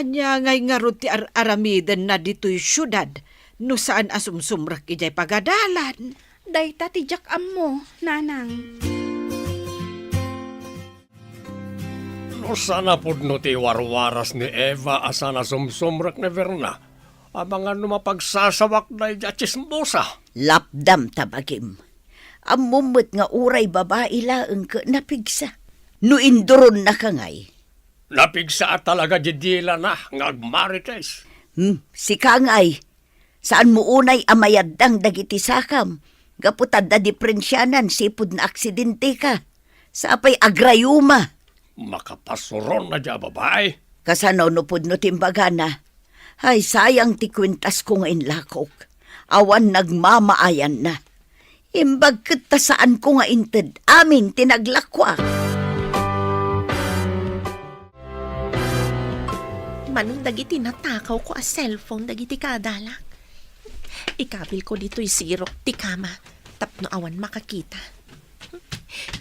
Ania ngay ngarud ti ar-aramidenna ditoy siudad no saan a sumsumrek idiay pagadalan? Dayta ti diak ammo, Nanang. No saan a pudno ti warwaras ni Eva a saan a sumsumrek ni Verna, amangan no mapagsasawak daydi a tsismosa. Lapdam ta bagim. Ammom met nga uray babai laeng ket napigsa. No induronnaka ngay. Napigsa a talaga di dilana nga agmarites. Hmm, sika ngay. Saanmo unay a mayaddang dagiti sakam gapu ta adda diprensianan sipud naaksidenteka. Sapay agrayuma. Makapasuron na di a babai. Kasano no pudno ti imbagana? Ay, sayang ti kuentasko nga inlakok. Awan nagmamaayanna. Imbag ket ta saanko nga inted amin ti naglakuak. Manon dagiti natakawko a cellphone dagiti kaadalak. Ikabilko ditoy sirok ti kama tapno awan makakita.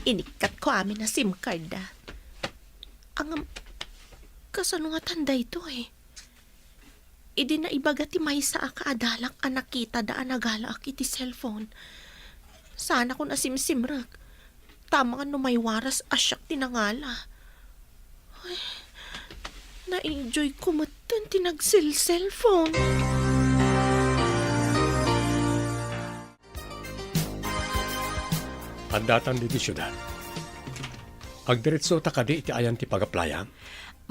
Inikkatko amin a SIM card da. Ngem, kasano ngatan daytoy? Idi naibaga ti maysa a kaadalak a nakitada a nagalaak iti cellphone, saanakon a simsimrek. Ta amangan no maywaras a siak ti nangala. Ay, na-enjoyko metten ti nagselselphone. Addatan ditoy siudad. Agdiretsota kadi iti ayan ti pag-applya?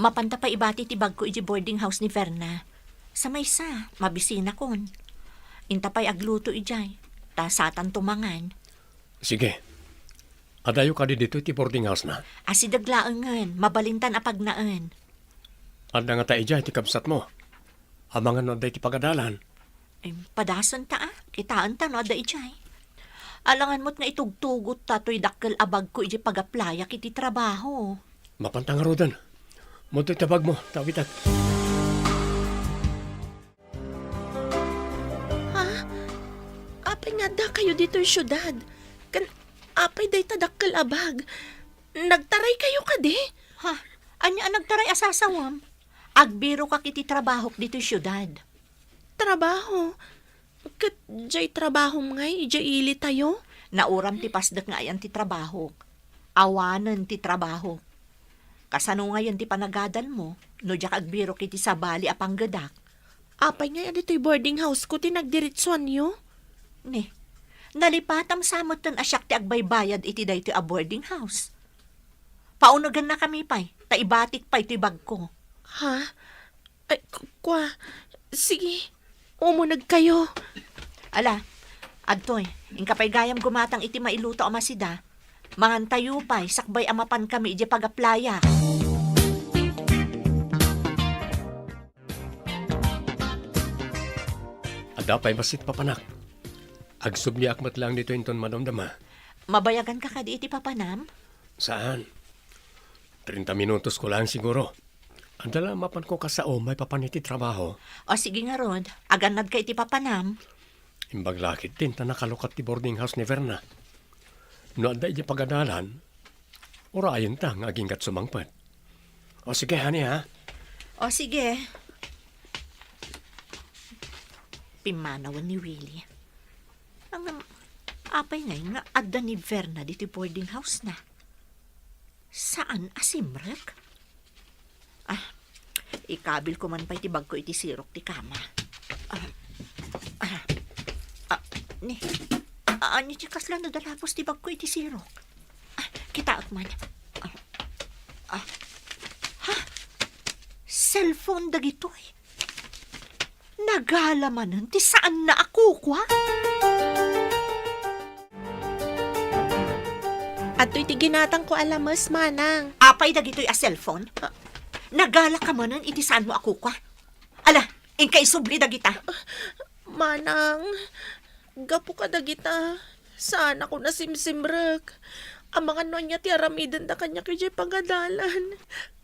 Mapanta pay ibati ti bagko iti boarding house ni Verna. Sa maysa, mabisinakon. Inta pay agluto idiay, ta satanto mangan. Sige. Adayo kadi ditoy ti boarding house na? Asideg laengen, mabalintan a pagnaen. Adda ngata idiay ti kabsatmo? Amangan no adda iti pagadalan. Em, padasenta a. Kitaenta no adda idiay. Alangan met nga itugtugotta toy dakkel a bagko idiay pag-applyak iti trabaho. Mapanta ngaruden. Muntoy ti bagmo, ta awitek. Ha? Apay nga addakayo ditoy siudad? Ken apay dayta dakkel a bag? Nagtaraykayo kadi? Ha? Ania a nagtaray a sasawam? Agbirokak iti trabahok ditoy siudad. Trabaho? Ket diay trabahom ngay idiay ilitayo? Nauram ti pasdek nga ayan ti trabahok. Awanen ti trabahok. Kasano ngayen ti panagadalmo no diak agbirok iti sabali a panggedak? Apay ngay a ditoy boarding house ko ti nagdiretsuanyo? Ni, nalipatam sa metten a siak ti agbaybayad iti daytoy a boarding house. Paunegennakami pay, ta ibatik pay toy bagko. Ha? Ay, ku-, kua. Sige, umunegkayo. Ala, adtoy, inka pay gayam gumatang iti mailuto a masida. Mangantayo pay, sakbay a mapankami idiay pag-applyak. Adda pay bassit, papanak. Agsubliak met laeng ditoy inton madamdama. Mabayaganka kadi iti papanam? Saan. Treinta minutos ko laeng siguro. Adda la mapanko kasao maipapan iti trabaho. O sige ngarud, agannadka iti papanam. Imbag la ketdin ta nakalukat ti boarding house ni Verna. No adda idiay pagadalan, urayenta nga aginggat sumangpet. O sige, honey, ha? O sige. Pimmanawen ni Willie. Ngem, apay ngay nga adda ni Verna ditoy boarding house na? Saan a simrek? Ah, ikabilko man pay ti bagko iti sirok ti kama. Ah, ah, ah, ni, ah, ania ti kasla nadalapos ti bagko iti sirok? Ah, kitaek man. Ah, ah, ha? Cellphone dagitoy. Nagala manen ti saanna a kukua. Adtoy ti ginatangko a lames, manang. Apay dagitoy a cellphone? Ah. Nagalaka manen iti saanmo a kukua. Ala, inka isubli dagita. Manang, Gapu kadagita, saanakon a simsimrek. Amangan no ania ti aramidenda kaniak idiay pagadalan.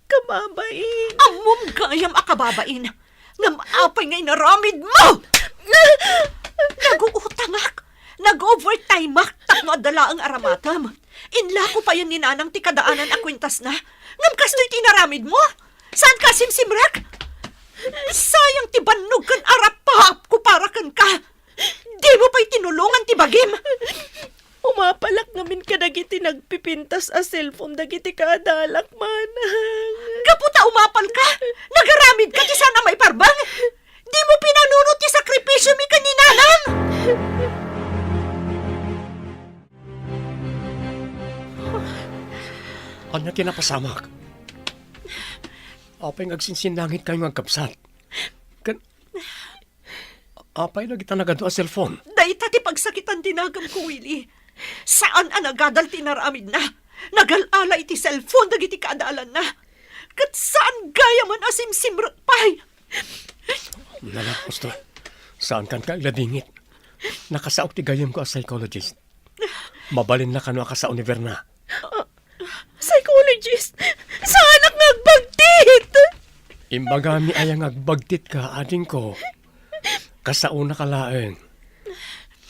Kababain. Ammom gayam a kababain. Ngem apay nga inaramidmo? Naguutangak. Nag-overtimeak tapno adda laeng aramatem. Inlako payen ni Nanang ti kadaanan a kuentasna. Ngem kastoy ti inaramidmo? Saanka a simsimrek? Sayang ti bannog ken arapaapko para kenka. Dimo pay tinulongan ti bagim. Umapalak ngamin kadagiti nagpipintas a cellphone dagiti kaadalak, manang. Gapu ta umapalka, nagaramidka ti saan a maiparbeng. Dimo pinanunot ti sakripisiomi ken ni Nanang. Ania ti napasamak? Apay nga agsinsinnangitkayo nga agkabsat? Ken apay dagita nagadu a cellphone? Dayta ti pagsakitan ti naganko, Willie. Saan a nagadal ti inaramidna. Nagal-ala iti cellphone dagiti kaadalanna. Ket saan gayamen a simsimrek pay. Nalapos to. Saankan nga agladingit. Nakasaok ti gayyemko a psychologist. Mabalinna kano a kasao ni Verna. Psychologist? Saanak nga agbagtit! Imbagami aya nga agbagtitka, adingko? Kasaonaka laeng.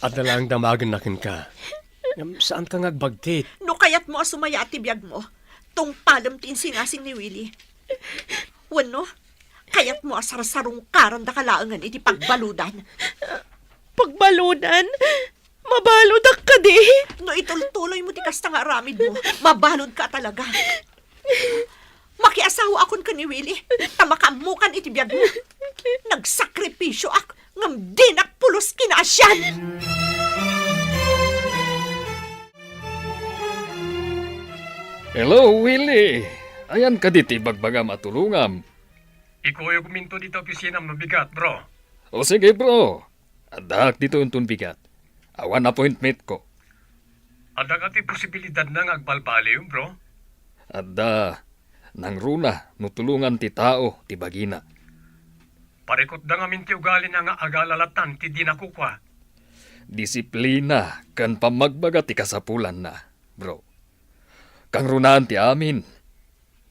Adda laeng damagenna kenka. Ngem saanka nga agbagtit. No kayatmo a sumayaat ti biagmo, tungpalem ti insingasing ni Willie. Wenno, kayatmo a sarsarungkarandaka laengen iti pagbaludan. Pagbaludan? Mabaludak kadi? No itultuloymo ti kasta nga aramidmo, mabaludka a talaga. Makiasawaakon ken ni Willie, ta makaammokan iti biagmo. Nagsakripisioak, ngem dinak pulos kinaasian. Hello, Willie! Ayan kadi ti ibagbagam a tulongam? Ikuyogminto dita opisinam no bigat, bro. O sige, bro. Addaak ditoy inton bigat. Awan appointmentko. Adda kadi posibilidadna nga agbalbaliw, bro? Adda. Nangruna no tulongan ti tao ti bagina. Parikutda ngamin ti ugalina nga agala lattan ti dina kukua. Disiplina ken pammagbaga ti kasapulanna, bro. Kangrunaan ti amin.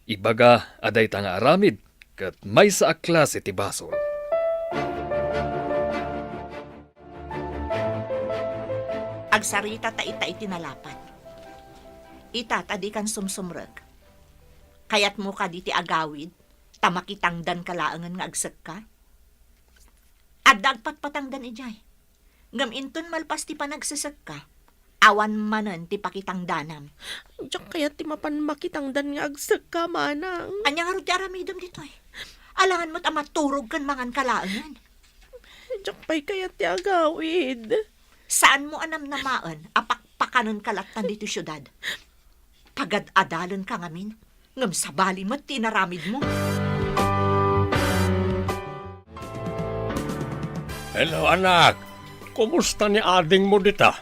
Ibaga a dayta nga aramid ket maysa a klase ti basol. Agsarita ta ita iti nalapat. Ita ta dikan sumsumrek. Kayatmo kadi ti agawid ta makitangdanka laengen nga agsekka? Adda agpatpatangdan idiay. Ngem inton malpas ti panagsesekka, awan manen ti pakitangdanam. Diak kayat ti mapan makitangdan nga agsekka, manang. Ania ngarud ti aramidem ditoy? Alangan met a maturog ken manganka laengen. Diak pay kayat ti agawid. Saanmo a namnamaen a pakpakanenka lattan ditoy siudad? Pagad-adalenka ngamin, ngem sabali met ti inaramidmo. Hello, anak. Kumusta ni adingmo dita?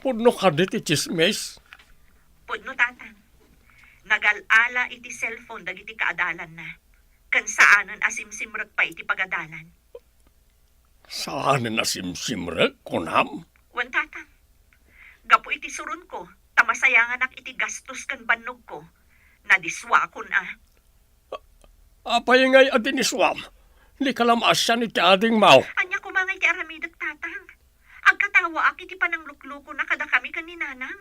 Pudno kadi ti tsismis? Pudno, Tatang. Nagal-ala iti cellphone dagiti kaadalanna, ken saanen a simsimrek pay iti pagadalan. Saanen a simsimrek, kunam? Wen, Tatang. Gapu iti suronko, ta masayanganak iti gastos ken bannogko, nadiswakon a. Apay ngay a diniswam? Dika la maasian iti adingmo. Ania koma ngay ti aramidek, Tatang? Agkatawaak iti panangluklukona kadakami ken ni Nanang.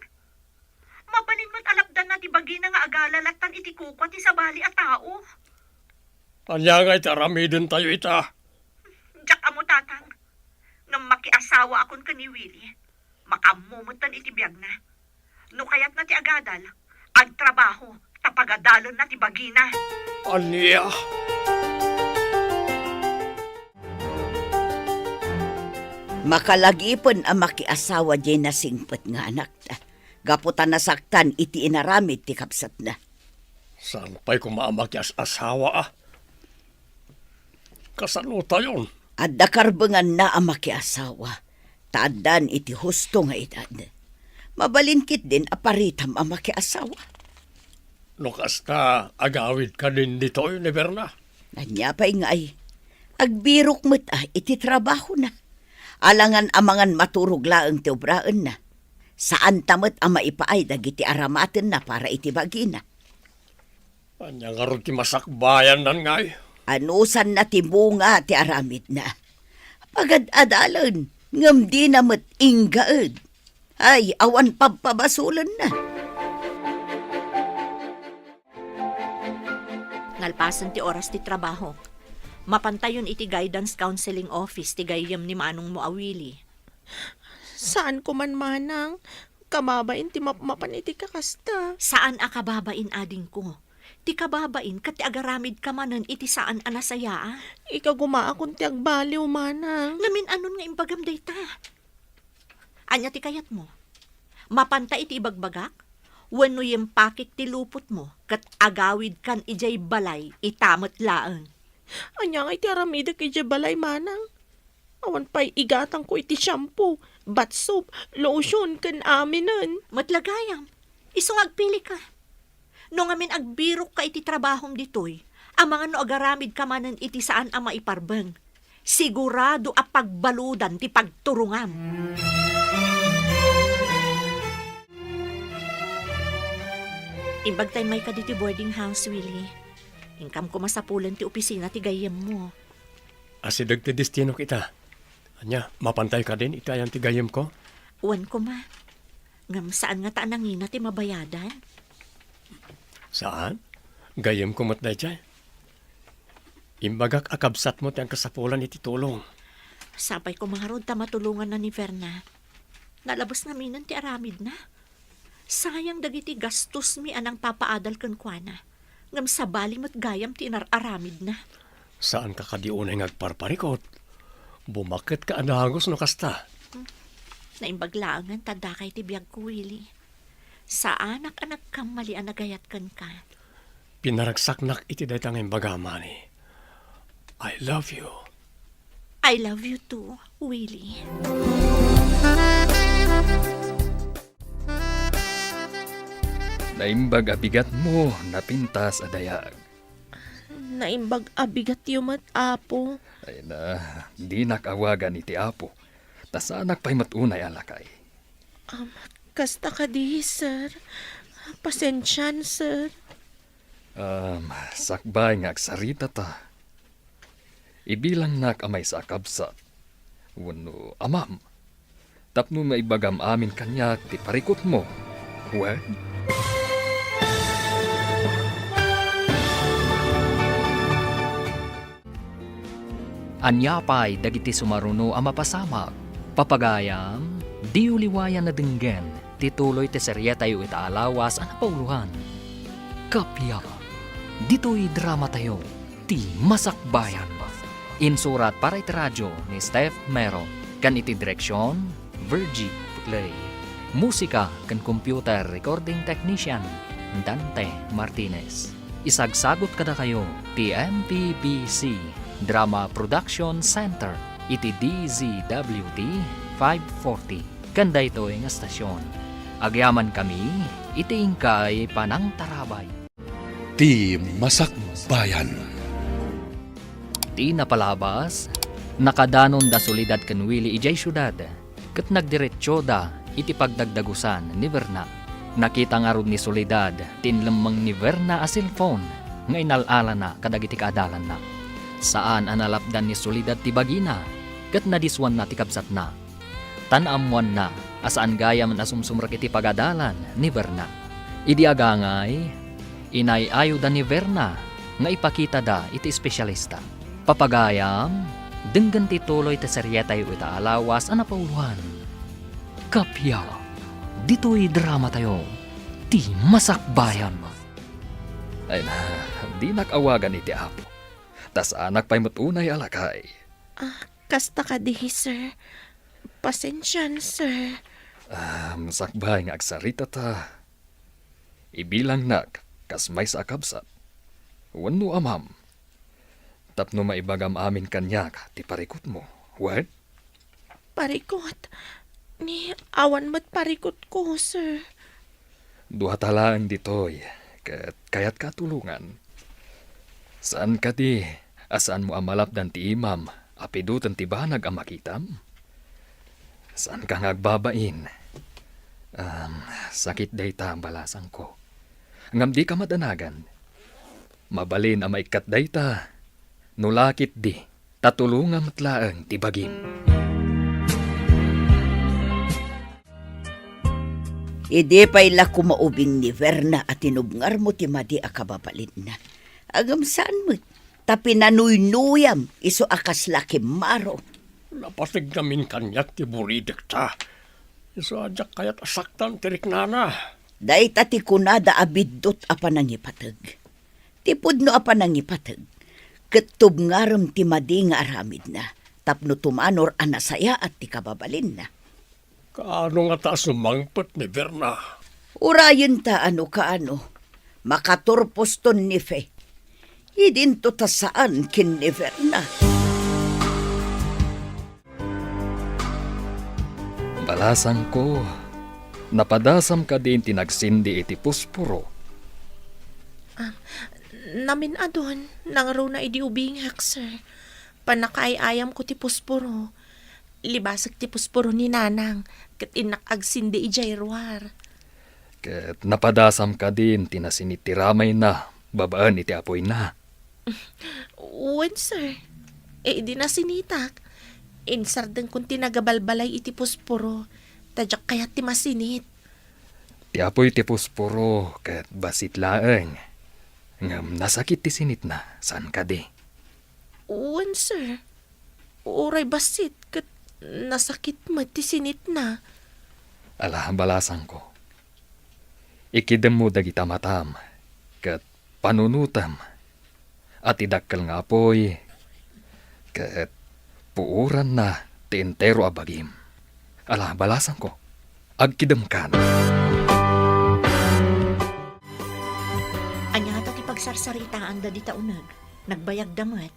Mabalin met a lapdanna ti bagina nga agala lattan iti kukua ti sabali a tao. Ania ngay ti aramidentayo ita? Diak ammo, Tatang. Ngem makiasawaakon ken ni Willie. Makaammo metten iti biagna. No kayatna ti agadal, agtrabaho, ta pagadalenna ti bagina. Ania? Makalagipen a makiasawa diay nasingpet nga anakta, gapu ta nasaktan iti inaramid ti kabsatna. Saan pay koma a makias-asawa a? Kasanotayon? Adda karbenganna a makiasawa, ta addan iti husto nga edad. Mabalin ketdin a paritam a makiasawa. No kasta, agawid kadin ditoy ni Berna? Ania pay ngay? Agbirok met a iti trabahona. Alangan amangan maturog laeng ti obraenna. Saanta met a maipaay dagiti aramatenna para iti bagina. Ania ngarud ti masakbayanna ngay? Anusanna ti bunga ti aramidna. Pagad-adalen, ngem dina met inggaed. Ay, awan pabpabasolenna. Nalpasen ti oras ti trabaho. Mapantayon iti guidance counseling office ti gayyem ni manongmo a Willie. Saanko man, manang. Kababain ti mapmapan iti kakasta. Saan a kababain, adingko. Ti kababain ket ti agaramidka manen iti saan a nasayaat. Ikagumaakon ti agbaliw, manang. Namin-anon nga imbagam dayta? Ania ti kayatmo? Mapanta iti ibagbagak? Wenno yimpakik ti lupotmo ket agawidkan idiay balay ita met laeng? Ania ngay ti aramidek idiay balay, manang? Awan pay igatangko iti shampoo, bath soap, lotion, ken aminen. Met la gayam, isu nga agpilika. No ngamin agbirokka iti trabahom ditoy, amangan no agaramidka manen iti saan a maiparbeng, sigurado a pagbaludan ti pagturongam. Imbagtay mayka ditoy boarding house, Willie. Inkam koma sapulen ti opisina ti gayyemmo. Asideg ti destinok ita. Ania, mapantay kadin iti ayan ti gayyemko? Wen koma. Ngem saan ngata a nangina ti mabayadan? Saan? Gayyemko met daydiay. Imbagak a kabsatmo ti agkasapulan iti tulong. Sapay koma ngarud ta matulonganna ni Verna. Nalabes naminen ti aramidna. Sayang dagiti gastosmi a nangpapaadal kenkuana, ngem sabali met gayam ti inar-aramidna. Saanka kadi unay nga agparparikut? Bumaketka a dagus no kasta. Hmm. Naimbag laengen ta dakay ti biagko, Willie. Saanak a nagkammali a nagayat kenka. Pinaragsaknak iti dayta nga imbagam, honey. I love you. I love you too, Willie. Naimbag a bigatmo, napintas a dayag. Naimbag a bigatyo met, Apo. Ay na, dinak awagan iti Apo. Ta saanak pay met unay a lakay. Um, kasta kadi, sir. Pasensian, sir. Um, sakbay nga agsarita ta. Ibilangnak a maysa a kabsat wenno amam tapno maibagam amin kaniak ti parikutmo. Wen? Ania pay dagiti sumaruno a mapasamak? Papagayam, diyo liwayan a denggen ti tuloy ti serietayo ita a lawas a napauloan. Kappia, ditoy dramatayo, ti Masakbayan. Insurat para iti radio ni Steph Mero, ken iti direksion, Virgie Putley. Musika ken computer recording technician, Dante Martinez. Isagsagut kadakayo ti M P B C Drama Production Center iti D Z W T five forty. Ken daytoy nga estasion, agyamankami iti inkay panangtarabay. Ti Masakbayan. Ti napalabas, nakadanon da Soledad ken Willie idiay siudad, ket nagdiretsioda iti pagdagdagusan ni Verna. Nakita ngarud ni Soledad ti inlemmeng ni Verna a cellphone nga inal-alana kadagiti kaadalanna. Saan a nalapdan ni Soledad ti bagina, ket nadissuanna ti kabsatna. Ta naammoanna a saan gayam a sumsumrek iti pagadalan ni Verna. Idi agangay, inay-ayoda ni Verna nga ipakitada iti espesialista. Papagayam, denggen ti tuloy ti serietayo ita a lawas a napauloan. Kappia, ditoy dramatayo, ti Masakbayan. Ay na, dinak awagan iti Apo. Ta saanak pay met unay a lakay. Ah, kasta kadi, sir. Pasensian, sir. Ah, sakbay nga agsarita ta. Ibilangnak kas maysa a kabsat wenno amam tapno maibagam amin kaniak ti parikutmo. Wen? Parikut? Ni awan met parikutko, sir. Duata laeng ditoy ket kayatka a tulongan. Saan kadi a saanmo a malapdan ti imam a pidoten ti banag a makitam? Saanka nga agbabain. Am, sakit dayta, balasangko. Ngem dika madanagan. Mabalin a maikkat dayta, no la ketdi, ta tulongam met laeng ti bagim. Idi pay la koma ubing ni Verna a tinubngarmo ti madi a kababalinna. Ngem saan met, ta pinanuynuyam isu a kasla kimmaro. Napateg ngamin kaniak ti buridekta. Isu a diak kayat a saktan ti riknana. Dayta ti kunada a biddut a panangipateg. Ti pudno a panangipateg, ket tubngarem ti madi nga aramidna, tapno tumanor a nasayaat ti kababalinna. Kaano ngata a sumangpet ni Verna? Urayenta a no kaano. Makaturposton ni Fe. Idinto ta saan ken ni Verna. Balasangko, napadasam kadin ti nagsindi iti pusporo? Ah, namin-adun, nangruna idi ubingek, sir. Pannakaay-ayamko ti pusporo. Libasek ti pusporo ni Nanang, ket innak agsindi idiay ruar. Ket napadasam kadin ti nasinit ti ramayna babaen iti apoyna? Wen, sir. Idi nasinitak, insardengkon ti nagabalbalay iti pusporo, ta diak kayat ti masinit. Ti apoy ti pusporo ket bassit laeng. Ngem nasakit ti sinitna, saan kadi? Wen, sir. Uray bassit ket nasakit met ti sinitna. Ala, balasangko. Ikidemmo dagita matam ket panunotem a ti dakkel nga apoy ket puoranna ti entero a bagim. Ala, balasangko, agkidemkan. Ania ngata ti pagsarsaritaanda dita uneg? Nagbayagda met.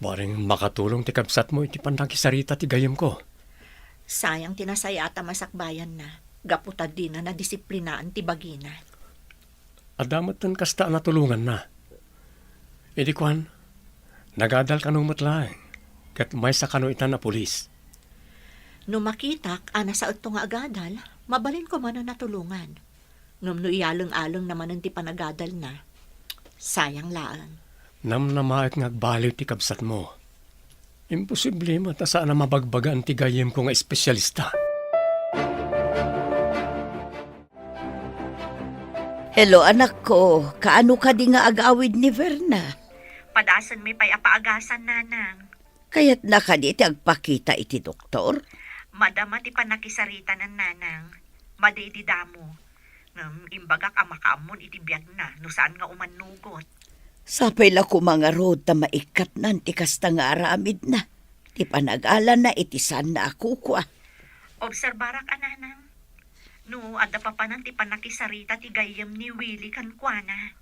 Bareng makatulong ti kabsatmo iti pannakisarita ti gayyemko. Sayang ti nasayaat a masakbayanna, gapu ta dina nadisiplinaan ti bagina. Adda metten kasta a natulonganna. Idi kuan, nagadal kano met laeng, ket maysa kano itan a pulis. No makitak a nasaetto nga agadal, mabalinko manen a tulongan. Ngem no iyaleng-alengna manen ti panagadalna, sayang laeng. Namnamaek nga agbaliw ti kabsatmo. Imposible met a saan a mabagbagaan ti gayyemko nga espesialista. Hello, anakko. Kaano kadi nga agawid ni Verna? Padasenmi pay a paagasan, Nanang. Kayatna kadi ti agpakita iti doktor? Madama ti pannakisaritanan, Nanang. Madi idi damo. Ngem imbagak a makaammon iti biagna no saan nga umannugot. Sapay la koma ngarud ta maikkatnan ti kasta nga aramidna, ti panagalana iti saanna a kukua. Obserbarak a, Nanang. No adda papanan ti pannakisarita ti gayyem ni Willie kenkuana.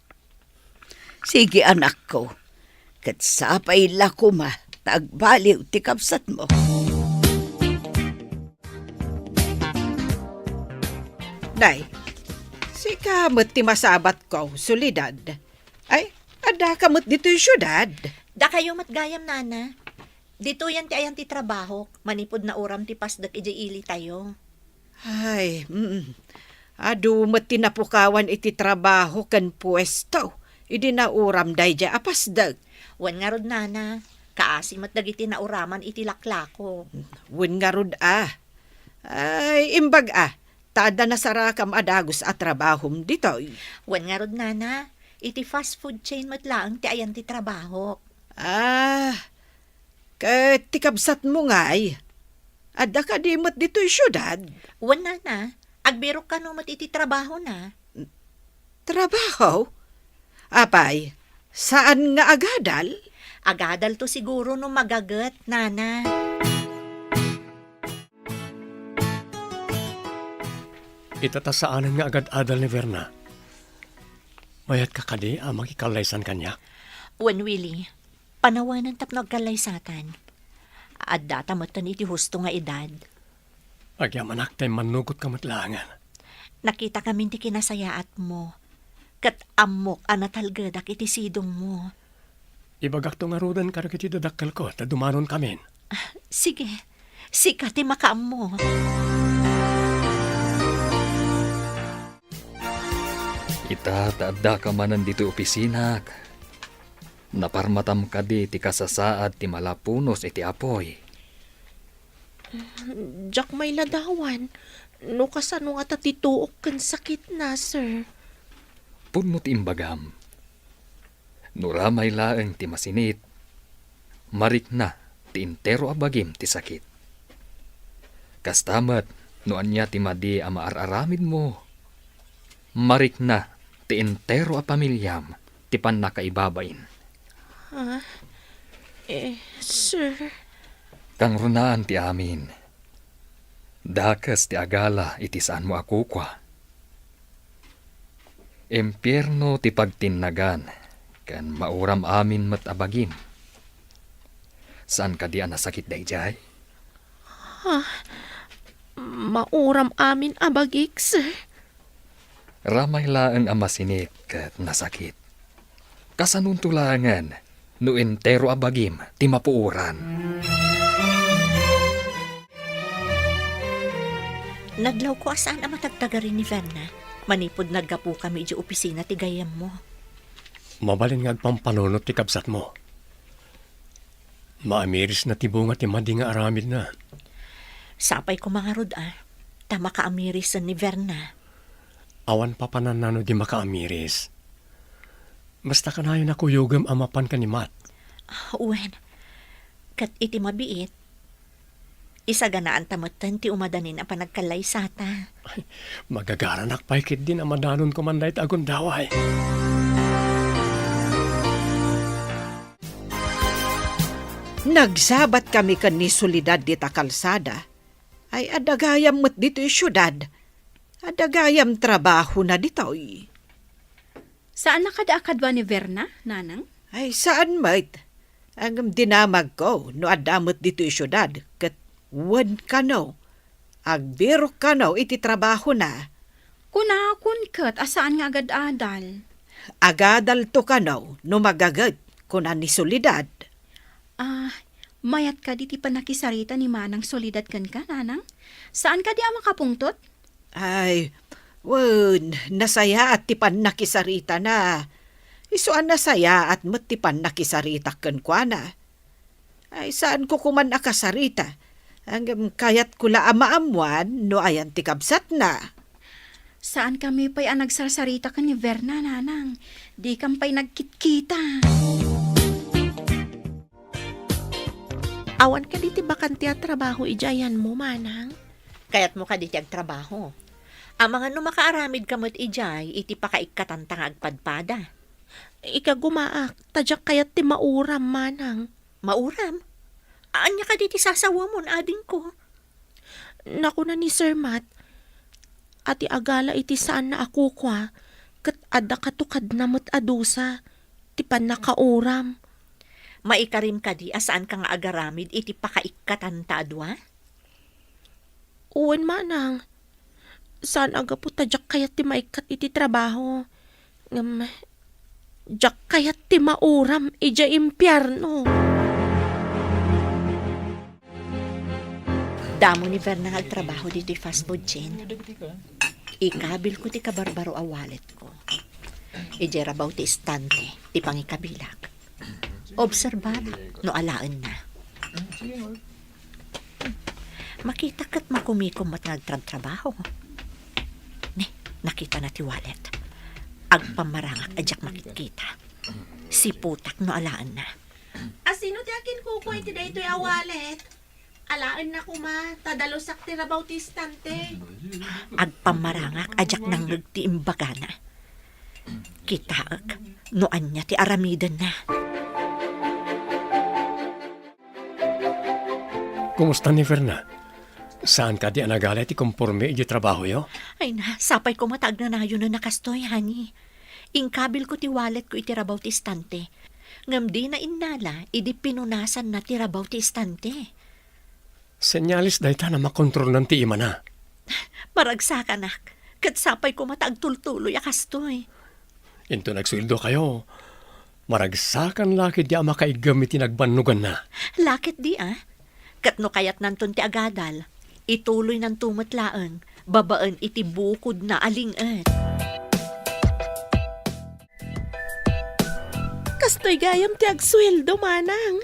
Sige, anakko. Ket sapay la koma ta agbaliw ti kabsatmo. Nay, sika met ti masabatko, Soledad. Ay, addaka met ditoy siudad? Dakayo met gayam, Nana. Ditoyen ti ayan ti trabahok, manipud nauram ti pasdek idiay ilitayo. Ay, mm. Adu met ti napukawan iti trabaho ken puesto idi nauram daydiay a pasdek. Wen ngarud, Nana, kaasi met dagiti nauraman iti laklako. Wen ngarud a. Ay, imbag a, ta adda nasarakam a dagus a trabahom ditoy. Wen ngarud, Nana, iti fast food chain met laeng ti ayan ti trabahok. Ah, ket ti kabsatmo ngay, adda kadi met ditoy siudad? Wen, Nana, agbirok kano met iti trabahona. Trabaho? Apay, saan nga agadal? Agadalto siguro no magaget, Nana. Ita ta saanen nga agad-adal ni Verna. Mayatka kadi a makikallaysan kaniak? Wen, Willie, panawanen tapno agkallaysatan. Addata metten iti husto nga edad. Agyamanak ta immannugotka met laengen. Nakitakamin ti kinasayaatmo, ket ammok a natalgedak iti sidongmo. Ibagakto ngaruden kadagiti dadakkelko ta dumanonkamin. Ah, sige. Sika ti makaammo. Ita ta addaka manen ditoy opisinak. Naparmatam kadi ti kasasaad ti malapunos iti apuy? Diak mailadawan no kasano ngata ti tuok ken sakitna, sir. Pudno ti imbagam. No ramay laeng ti masinit, marikna ti entero a bagim ti sakit. Kasta met no ania ti madi a maar-aramidmo, marikna ti entero a pamiliam ti pannakaibabain. Ah, eh, sir. Kangrunaan ti amin. Dakes ti agala iti saanmo a kukua. Impierno ti pagtinnagan, ken mauram amin met a bagim. Saan kadi a nasakit daydiay? Ah, mauram amin a bagik, sir. Ramay laeng a masinit ket nasakit. Kasanonto laengen no entero a bagim ti mapuoran? Nadlawko a saan a matagtagari ni Verna manipud naggapukami idiay opisina ti gayyemmo. Mabalin nga agpampanunot ti kabsatmo. Maamirisna ti bunga ti madi nga aramidna. Sapay koma ngarud a, ta makaamirisen ni Verna. Awan papanannano di makaamiris. Basta kanayon a kuyogem a mapan ken ni Matt. Wen, ket iti mabiit, isaganaanta metten ti umadanin a panagkallaysata. Magagaranak pay ketdin a madanon koman dayta a gundaway. Nagsabatkami ken ni Soledad dita kalsada. Ay, adda gayam met ditoy siudad. Adda gayam trabahona ditoy. Saanna kadi a kadua ni Verna, nanang? Ay, saan met. Ngem dinamagko no adda met ditoy siudad, ket wen kano, agbirok kano iti trabahona. Kunakon ket a saan nga agad-adal. Agadalto kano no magaget, kuna ni Soledad. Ah, mayat kadi ti pannakisarita ni Manang Soledad kenka, nanang? Saan kadi a makapungtot? Ay, wen, nasayaat ti pannakisaritana. Isu a nasayaat met ti pannakisaritak kenkuana. Ay, saanko koman a kasarita. Ngem kayatko la a maammuan no ayan ti kabsatna. Saankami pay a nagsarsarita ken ni Verna, nanang. Dikam pay nagkitkita. Awan kadi ti bakante a trabaho idiay ayanmo, manang? Kayatmo kadi ti agtrabaho? Amangan no makaaramidka met idiay iti pakaikkatanta nga agpadpada. Ikagumaak, ta diak kayat ti mauram, manang. Mauram? Ania kadi ti sasawamon, adingko? Nakuna ni Sir Matt a ti agala iti saanna a kukua ket adda katukadna met a dusa ti pannakauram. Maikarim kadi a saanka nga agaramid iti pakaikkatanta a dua? Wen, manang. Saan a gapu ta diak kayat ti maikkat iti trabaho. Ngem, diak kayat ti mauram idiay impierno. Damo ni Verna nga agtrabaho ditoy fast food chain. Ikabilko ti kabarbaro a walletko. Idiay rabaw ti istante ti pangikabilak. Obserbarak no alaenna. Makita ket makumikom met nga agtrabtrabaho. Ni, nakitana ti wallet. Agpammarangak a diak makitkita. Siputak no alaenna. Asino ti akinkukua iti daytoy a wallet? Alaenna koma, ta dalusak ti rabaw ti istante. Agpammarangak a diak nangngeg ti imbagana. Kitaek no ania ti aramidenna. Kumusta ni Verna? Saan kadi a nagala ti komporme iti trabahoyo? Ay na, sapay koma ta agnanayonen a kastoy, honey. Inkabilko ti walletko iti rabaw ti istante. Ngem dina innala idi pinunasanna ti rabaw ti istante. Senyales dayta a makontrolnan ti imana. Maragsakanak, ket sapay koma ta agtultuloy a kastoy. Inton agsueldokayo, maragsakan la ketdi a makaiggem iti nagbannoganna. La ketdi, a? Ket no kayatnanton ti agadal, ituloynanto met laeng babaen iti bukodna a ling-et. Kastoy gayam ti agsueldo, manang.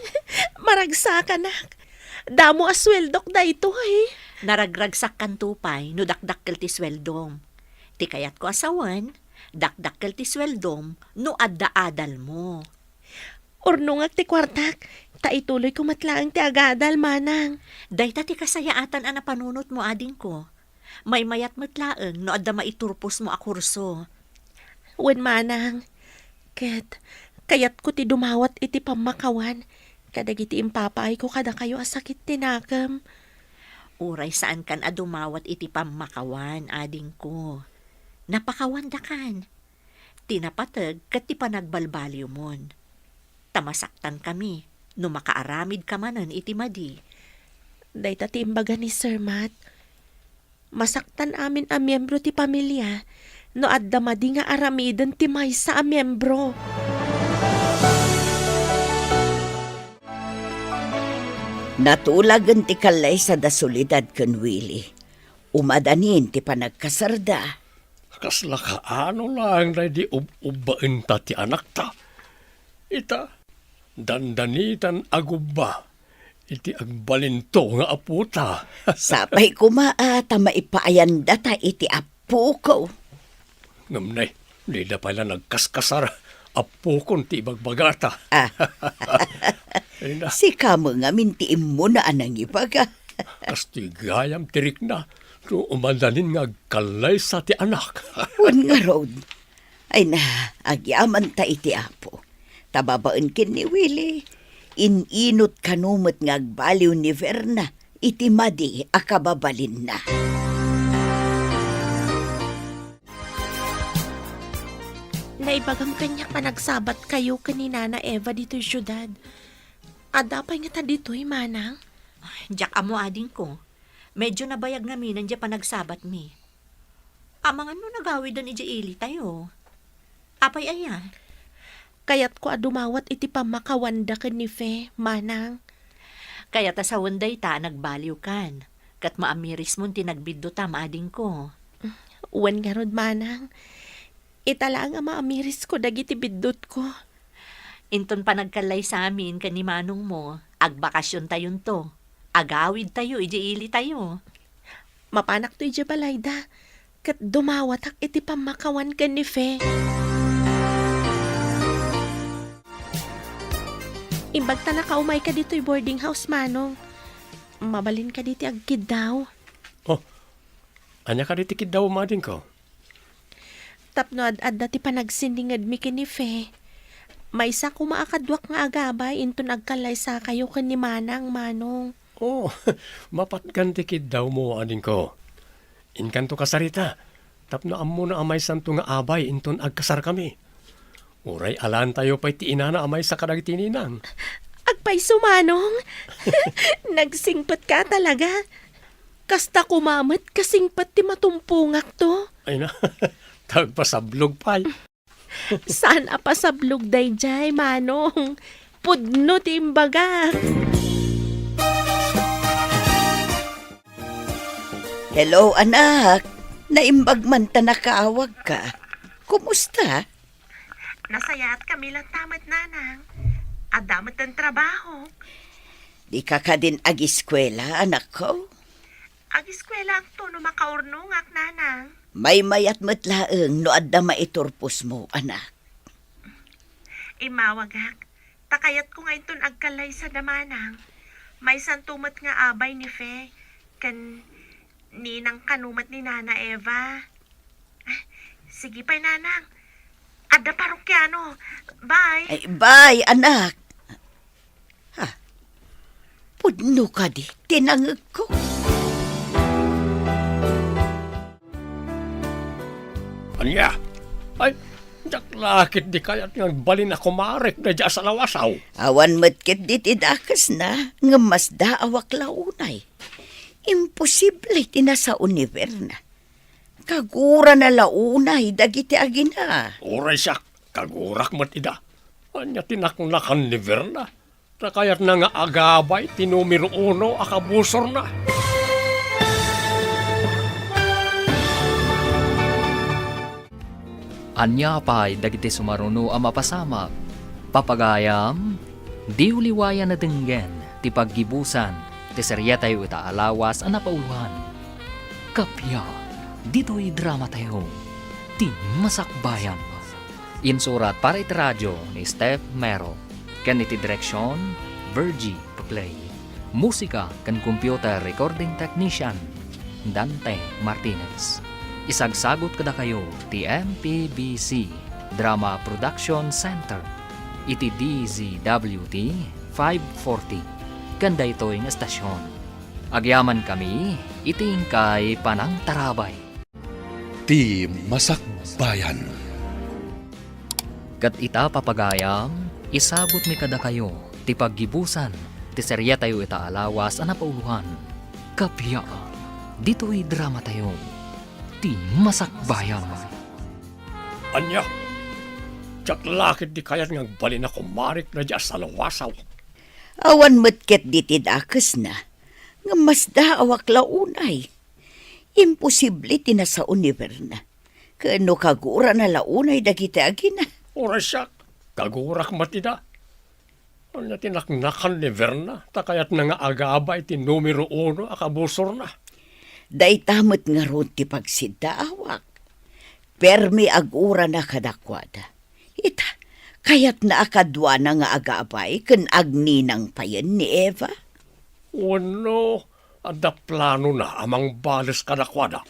Maragsakanak. Damo a sueldok daytoy. Naragragsakkanto pay no dakdakkel ti sueldom. Ti kayatko a sawen, dakdakkel ti sueldom no adda adalmo. Urnongak ti kuartak, ta ituloyko met laeng ti agadal, manang. Dayta ti kasayaatan a napanunotmo, adingko. Maymayat met laeng no adda maiturposmo a kurso. Wen, manang, ket kayatko ti dumawat iti pammakawan kadagiti impapaayko kadakayo a sakit ti nakem. Uray saankan a dumawat iti pammakawan, adingko. Napakawandakan. Ti napateg ket ti panagbalbaliwmon. Ta masaktankami no makaaramidka manen iti madi. Dayta ti imbaga ni Sir Matt. Masaktan amin a miembro ti pamilia no adda madi nga aramiden ti maysa a miembro. Natulagen ti kallaysa da Soledad ken Willie. Umadanin ti panagkasarda. Kasla kaano laeng daydi ub-ubbaenta ti anakta? Ita, dandanitan agubba iti agbalinto nga apota. Sapay koma a ta maipaayandata iti apoko. Ngem nay, dida pay la nagkaskasar, apokon ti ibagbagata. Ah. Ay na. Sika met ngamin ti immuna a nangibaga. Kastoy gayam ti rikna, no umadanin nga agkallaysa ti anak. Wen ngarud, ay na, agyamanta iti Apo. Ta babaen ken ni Willie, in-inot kano met nga agbaliw ni Verna iti madi a kababalinna. Naibagam kaniak a nagsabatkayo ken ni Nana Eva ditoy siudad. Adda pay ngata ditoy, manang? Ay, diak ammo, adingko. Medyo nabayag ngaminen diay panagsabatmi. Amangan no nagawiden idiay ilitayo. Apay aya? Kayatko a dumawat iti pammakawanda ken ni Fe, manang. Kayat a sawen dayta a nagbaliwkan, ket maamirismon ti nagbiddutam, adingko. Wen ngarud, manang. Ita laeng a maamirisko dagiti biddutko. Inton panagkallaysamin ken ni manongmo, agbakasiontayon to. Agawidtayo idiay ilitayo. Mapanakto idiay balayda, ket dumawatak iti pammakawan ken ni Fe. Imbag ta nakaumayka ditoy boarding house, manong. Mabalinka ditoy agkiddaw. Oh, ania kadi ti kiddawem, adingko? Tapno ad-adda ti panagsinningedmi ken ni Fe, maysa koma a kaduak nga agabay inton agkallaysakayo ken ni Manang, Manong. Oh, mapatgan ti kiddawmo, adingko. Inkanto kasarita, tapno ammona a maysanto nga abay inton agkasarkami. Uray alaentayo pay ti inana a maysa kadagiti ninang. Agpayso, Manong. Nagsingpetka talaga. Kasta koma met kasingpet ti matumpongakto. Ay na, tagpasablog pay. Saan a pasablog daydiay, Manong. Pudno ti imbagak. Hello, anak. Naimbag man ta nakaawagka. Kumusta? Nasayaat kami latta met, Nanang. Adda met ti trabaho. Dika kadin agiskuela, anakko? Agiskuelaakto no makaurnongak, Nanang. Maymayat met laeng no adda maiturposmo, anak. Immawagak. Ta kayatko nga inton agkallaysada, Manang. Maysanto met nga abay ni Fe ken ninang kano met ni Nana Eva. Ah, sige pay, Nanang. Adda parokiano. Bye. Ay, bye, anak. Ha? Pudno kadi ti nangegko? Ania? Ay, diak la ketdi kayat nga agbalin a kumarek daydiay a salawasaw. Awan met ketdi ti dakesna, ngem masdaawak la unay. Imposible ti nasao ni Verna. Kagurana la unay dagiti agina. Uray siak, kagurak met ida. Ania ti naknakan ni Verna? Ta kayatna nga agabay ti numero uno a kabusorna. Ania pay dagiti sumaruno a mapasamak? Papagayam, diyo liwayan a denggen ti paggibusan ti seriatayo ita a lawas a napauloan. Kappia, ditoy dramatayo, ti Masakbayan. Insurat para iti radio ni Steph Mero, ken iti direksion, Virgie Paplay. Musika ken computer recording technician, Dante Martinez. Isagsagut kadakayo ti M P B C Drama Production Center iti D Z W T five forty ken daytoy nga estasion. Agyamankami iti inkay panangtarabay. Ti Masakbayan. Ket ita, papagayam, isagutmi kadakayo ti paggibusan ti seriatayo ita a lawas a napauloan. Kappia, ditoy dramatayo, ti Masakbayan. Ania? Diak la ketdi kayat nga agbalin a kumarik daydi a salawasaw. Awan met ketdi ti dakesna, ngem masdaawak la unay. Imposible ti nasao ni Verna. Ken no kagurana la unay dagiti agina. Uray siak, kagurak met ida. Ania ti naknakan ni Verna, ta kayatna nga agabay ti numero uno a kabusorna? Dayta met ngarud ti pagsiddaawak. Permi agurana kadakuada. Ita, kayatna a kaduana nga agabay ken agninang payen ni Eva? Wenno, adda planona a mangbales kadakuada?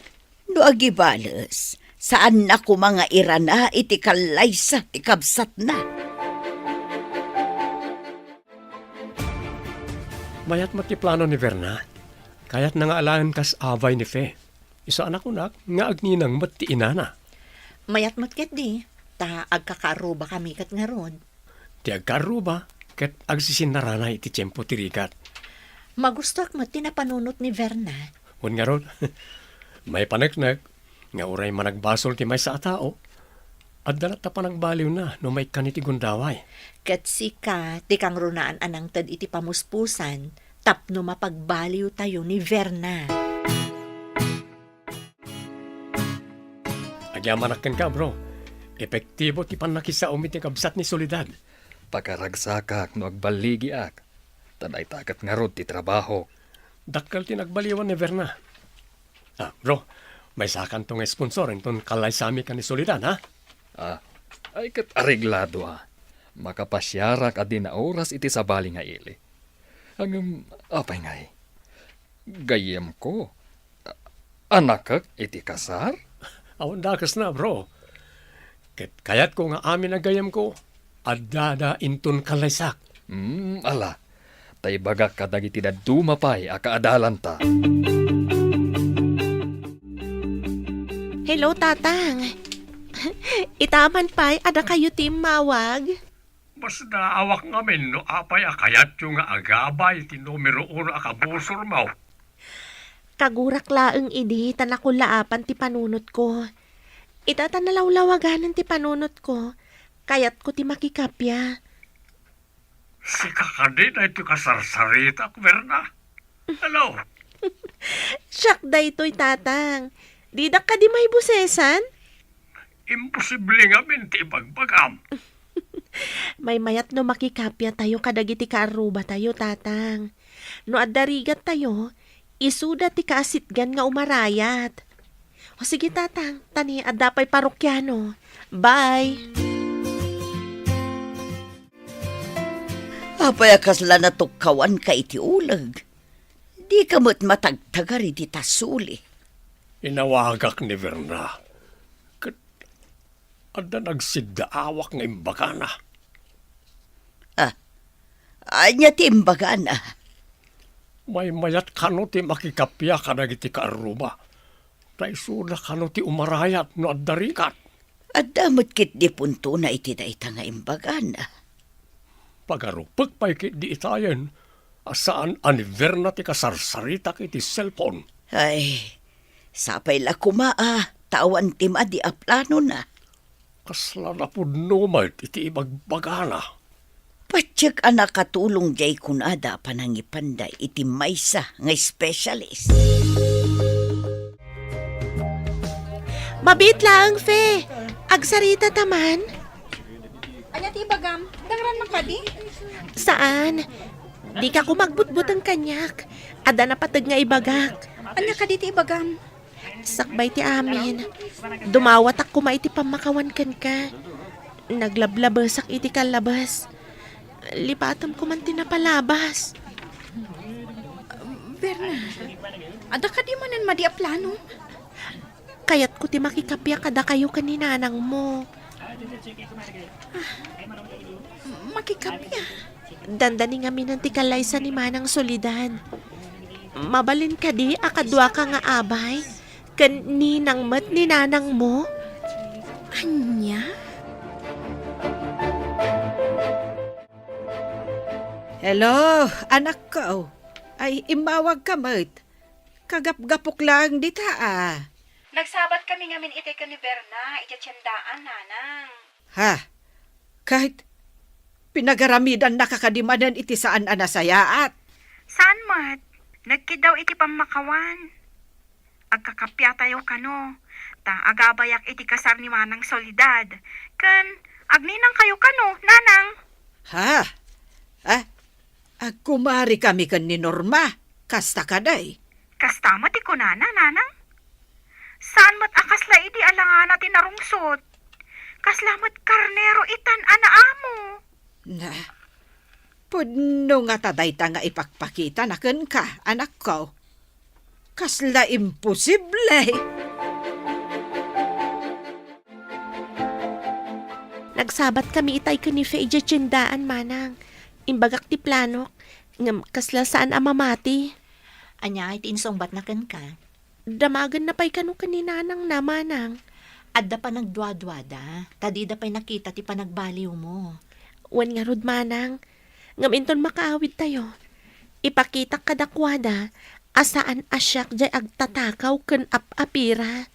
No agibales, saanna koma nga irana iti kallaysa ti kabsatna. Mayat met ti plano ni Verna. Kayatna nga alaen kas abay ni Fe. Isu a nakunak nga agninang met ti inana. Mayat met ketdi, ta agkakaarrubakami ket ngarud. Ti agkaarruba ket agsisinnarana iti tiempo ti rigat. Magustoak met ti napanunot ni Verna. Wen ngarud, maipaneknek nga uray managbasol ti maysa a tao, adda latta panagbaliwna no maikkan iti gundaway. Ket sika ti kangrunaan a nangted iti pamuspusan tapno mapagbaliwtayo ni Verna. Agyamanak kenka, bro. Epektibo ti pannakisaom iti kabsat ni Soledad. Pakaragsakak no agballigiak. Ta dayta ket ngarud ti trabahok. Dakkel ti nagbaliwan ni Verna. Ah, bro, maysakanto nga sponsor inton kallaysami ken ni Soledad, ha? Ah, ay ket areglado, ah. Makapasiarak a dina oras iti sabali nga ili. Ngem, apay ngay? Gayyemko. A-, anakek iti kasar? Awan dakesna, bro. Ket kayatko nga amin a gayyemko, addada inton kallaysak. Hmm, ala. Ta ibagak kadagiti dadduma pay a kaadalanta. Hello, Tatang. Itaman pay, adda kayo ti immawag? Masdaawak ngamin no apay a kayatyo nga agabay ti numero uno a kabusormo. Kagurak laeng idi ta nakullaapan ti panunotko. Ita ta nalawlawaganen ti panunotko, kayatko ti makikappia. Sika kadi daytoy kasarsaritak, Verna? Hello? Siak daytoy, Tatang. Didak kadi maibusesan? Imposible ngamin ti ibagbagam. Maymayat no makikappia tayo kadagiti kaarruba tayo, Tatang. No adda rigat tayo, isuda ti kaasitgan nga umarayat. O sige, Tatang, ta ni adda pay parokiano. Bye! Apay a kasla natukkawanka iti uleg? Dika met matagtagar iti tasuli. Inawagak ni Verna. Ket adda nagsiddaawak nga imbagana. Ah, ania ti imbagana? Maymayat kano ti makikappia kadagiti kaarruba. Ta isuda kano ti umarayat no adda rigat. Adda met ketdi puntona iti dayta nga imbagana. Pagarupek pay ketdi itayen a saan a ni Verna ti kasarsaritak iti cellphone. Ay, sapay la koma a ta awan ti madi a planona. Kasla napudno met iti ibagbagana. Patiek a nakatulong diay kunada a panangipanda iti maysa nga specialist. Mabiit laeng, Fe. Agsarita ta man. Ania ti ibagam? Dangran man kadi? Saan. Dika koma agbutbuteng kaniak. Adda napateg nga ibagak. Ania kadi ti ibagam? Sakbay ti amin, dumawatak koma iti pammakawan kenka. Naglablabesak iti kallabes. Lipatem koman ti napalabas. Berna, adda kadi manen madi a plano? Kayatko ti makikappia kadakayo ken ni nanangmo. Ah, makikappia? Dandani ngaminen ti kallaysa ni Manang Soledad. Mabalin kadi a kaduaka nga abay ken ninang met ni nanangmo? Ania? Hello, anakko. Ay, immawagka met. Kagapgapok laeng dita, a. Nagsabatkami ngamin itay ken ni Berna idiay tiendaan, nanang. Ha? Ket pinagaramidanna ka kadi manen iti saan a nasayaat? Saan met. Nagkiddaw iti pammakawan. Agkakappiatayo kano, ta agabayak iti kasar ni Manang Soledad. Ken agninangkayo kano, nanang. Ha? Ah, agkumarikami ken ni Norma. Kasta kadi? Kasta met ti kunana, nanang. Saan met a kasla idi alangana ti narungsot. Kasla met karnero itan a naamo. Na, pudno ngata dayta nga ipakpakitana kenka, anakko. Kasla imposible! Nagsabatkami itay ken ni Fe idiay tiendaan, manang. Imbagak ti planok, ngem kasla saan a mamati. Ania ti insungbatna kenka? Damagenna pay kano ken ni nanangna, manang. Adda panagduaduada, ta dida pay nakita ti panagbaliwmo. Wen ngarud, manang, ngem inton makaawidtayo, ipakitak kadakuada a saan a siak diay agtatakaw ken ap-apira.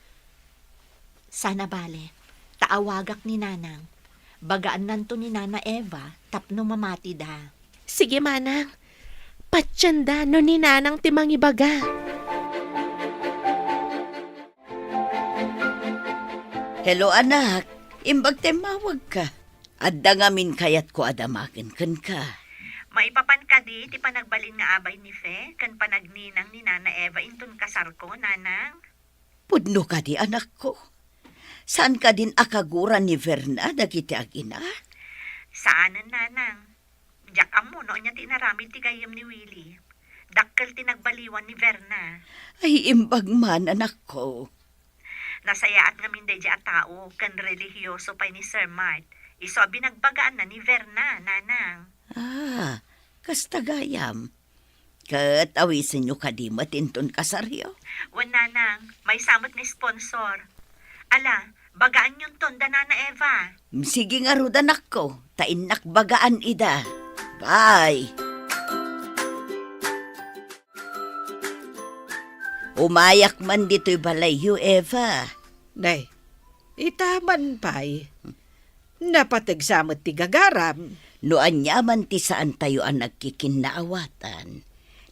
Saan a bale, ta awagak ni nanang. Bagaannanto ni Nana Eva tapno mamatida. Sige, manang. Patienda no ni nanang ti mangibaga. Hello, anak. Imbag ta immawagka. Adda ngamin kayatko a damagen kenka. Maipapan kadi ti panagbalin nga abay ni Fe ken panagninang ni Nana Eva inton kasarko, nanang? Pudno kadi, anakko? Saan kadin a kaguran ni Verna dagiti agina? Saanen, nanang. Diak ammo no ania ti inaramid ti gayyem ni Willie. Dakkel ti nagbaliwan ni Verna. Ay, imbag man, anakko. Nasayaat ngamin daydiay a tao ken relihioso pay ni Sir Mart. Isu a binagbagaanna ni Verna, nanang. Ah, kasta gayam. Ket awisenyo kadi met inton kasaryo? Wen, nanang, maysa met nga sponsor. Ala, bagaanyonton da Nana Eva. Sige ngarud, anakko, ta innak bagaan ida. Bye! Umayak man ditoy balayyo, Eva. Nay, ita man pay. Napateg sa met ti gagaram. No aniaman ti saantayo a nagkikinnaawatan,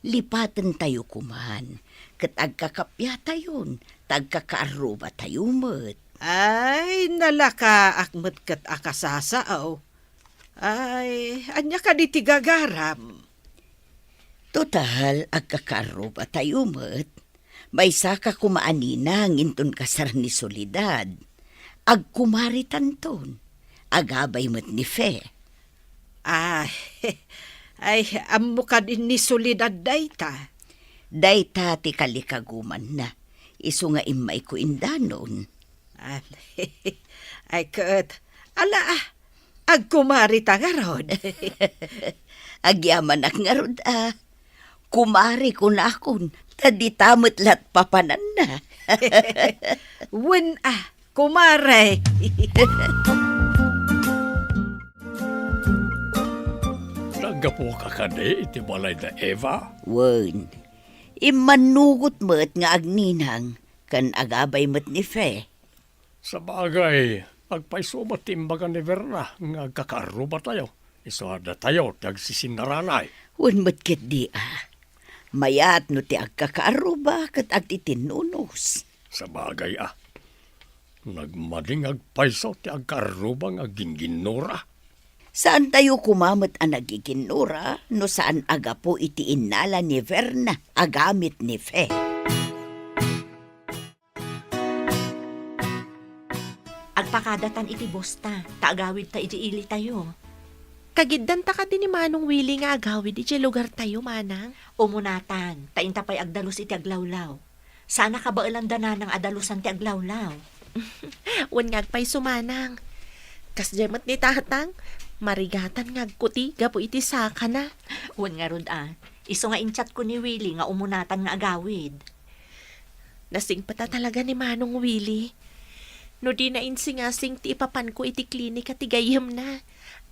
lipatentayo koman, ket agkakappiatayon, ta agkakaarrubatayo met. Ay, nalakaak met ket a kasasao. Ay, ania kadi ti gagaram? Total, agkakaarrubatayo met. Maysaka koma a ninang inton kasar ni Soledad. Agkumaritanton. Agabay met ni Fe. Ay, ay, ammo kadi ni Soledad dayta? Dayta ti kalikagumanna. Isu nga immayko indanon. Ah, ay, ket, ala, ah, agkumarita ngarud. Agyamanak ngarud, a. Kumare kunakon, ta dita met lat papananna. Wen, a, kumare. Naggapuka kadi iti balay da Eva? Wen, immannugot met nga agninang ken agabay met ni Fe. Sabagay, agpayso met ti imbaga ni Verna nga agkakaarrubatayo. Isu a datayo ti agsisinnaranay. Wen met ketdi a. Mayat no ti agkakaarruba ket agtitinnunos. Sabagay a. Nagmading agpayso ti agkaarruba nga agginginnura. Saantayo koma met a nagiginnura no saan a gapu iti innala ni Verna a gamit ni Fe. Agpakadatan iti bosta, ta agawidta iti ilitayo. Kagiddanta kadi ni Manong Willie nga agawid idiay lugartayo, Manang? Umunatan, ta inta pay agdalus iti aglawlaw. Saan a kabaelanda, Nanang, a dalusan ti aglawlaw. Wen nga agpayso, Manang. Kasdiay met ni Tatang, marigatan nga agkuti gapu iti sakana. Wen ngarud a, isu nga in-chat-ko ni Willie nga umunatan nga agawid. Nasingpet a talaga ni Manong Willie. No dina insingasing ti ipapanko iti klinika ti gayyemna,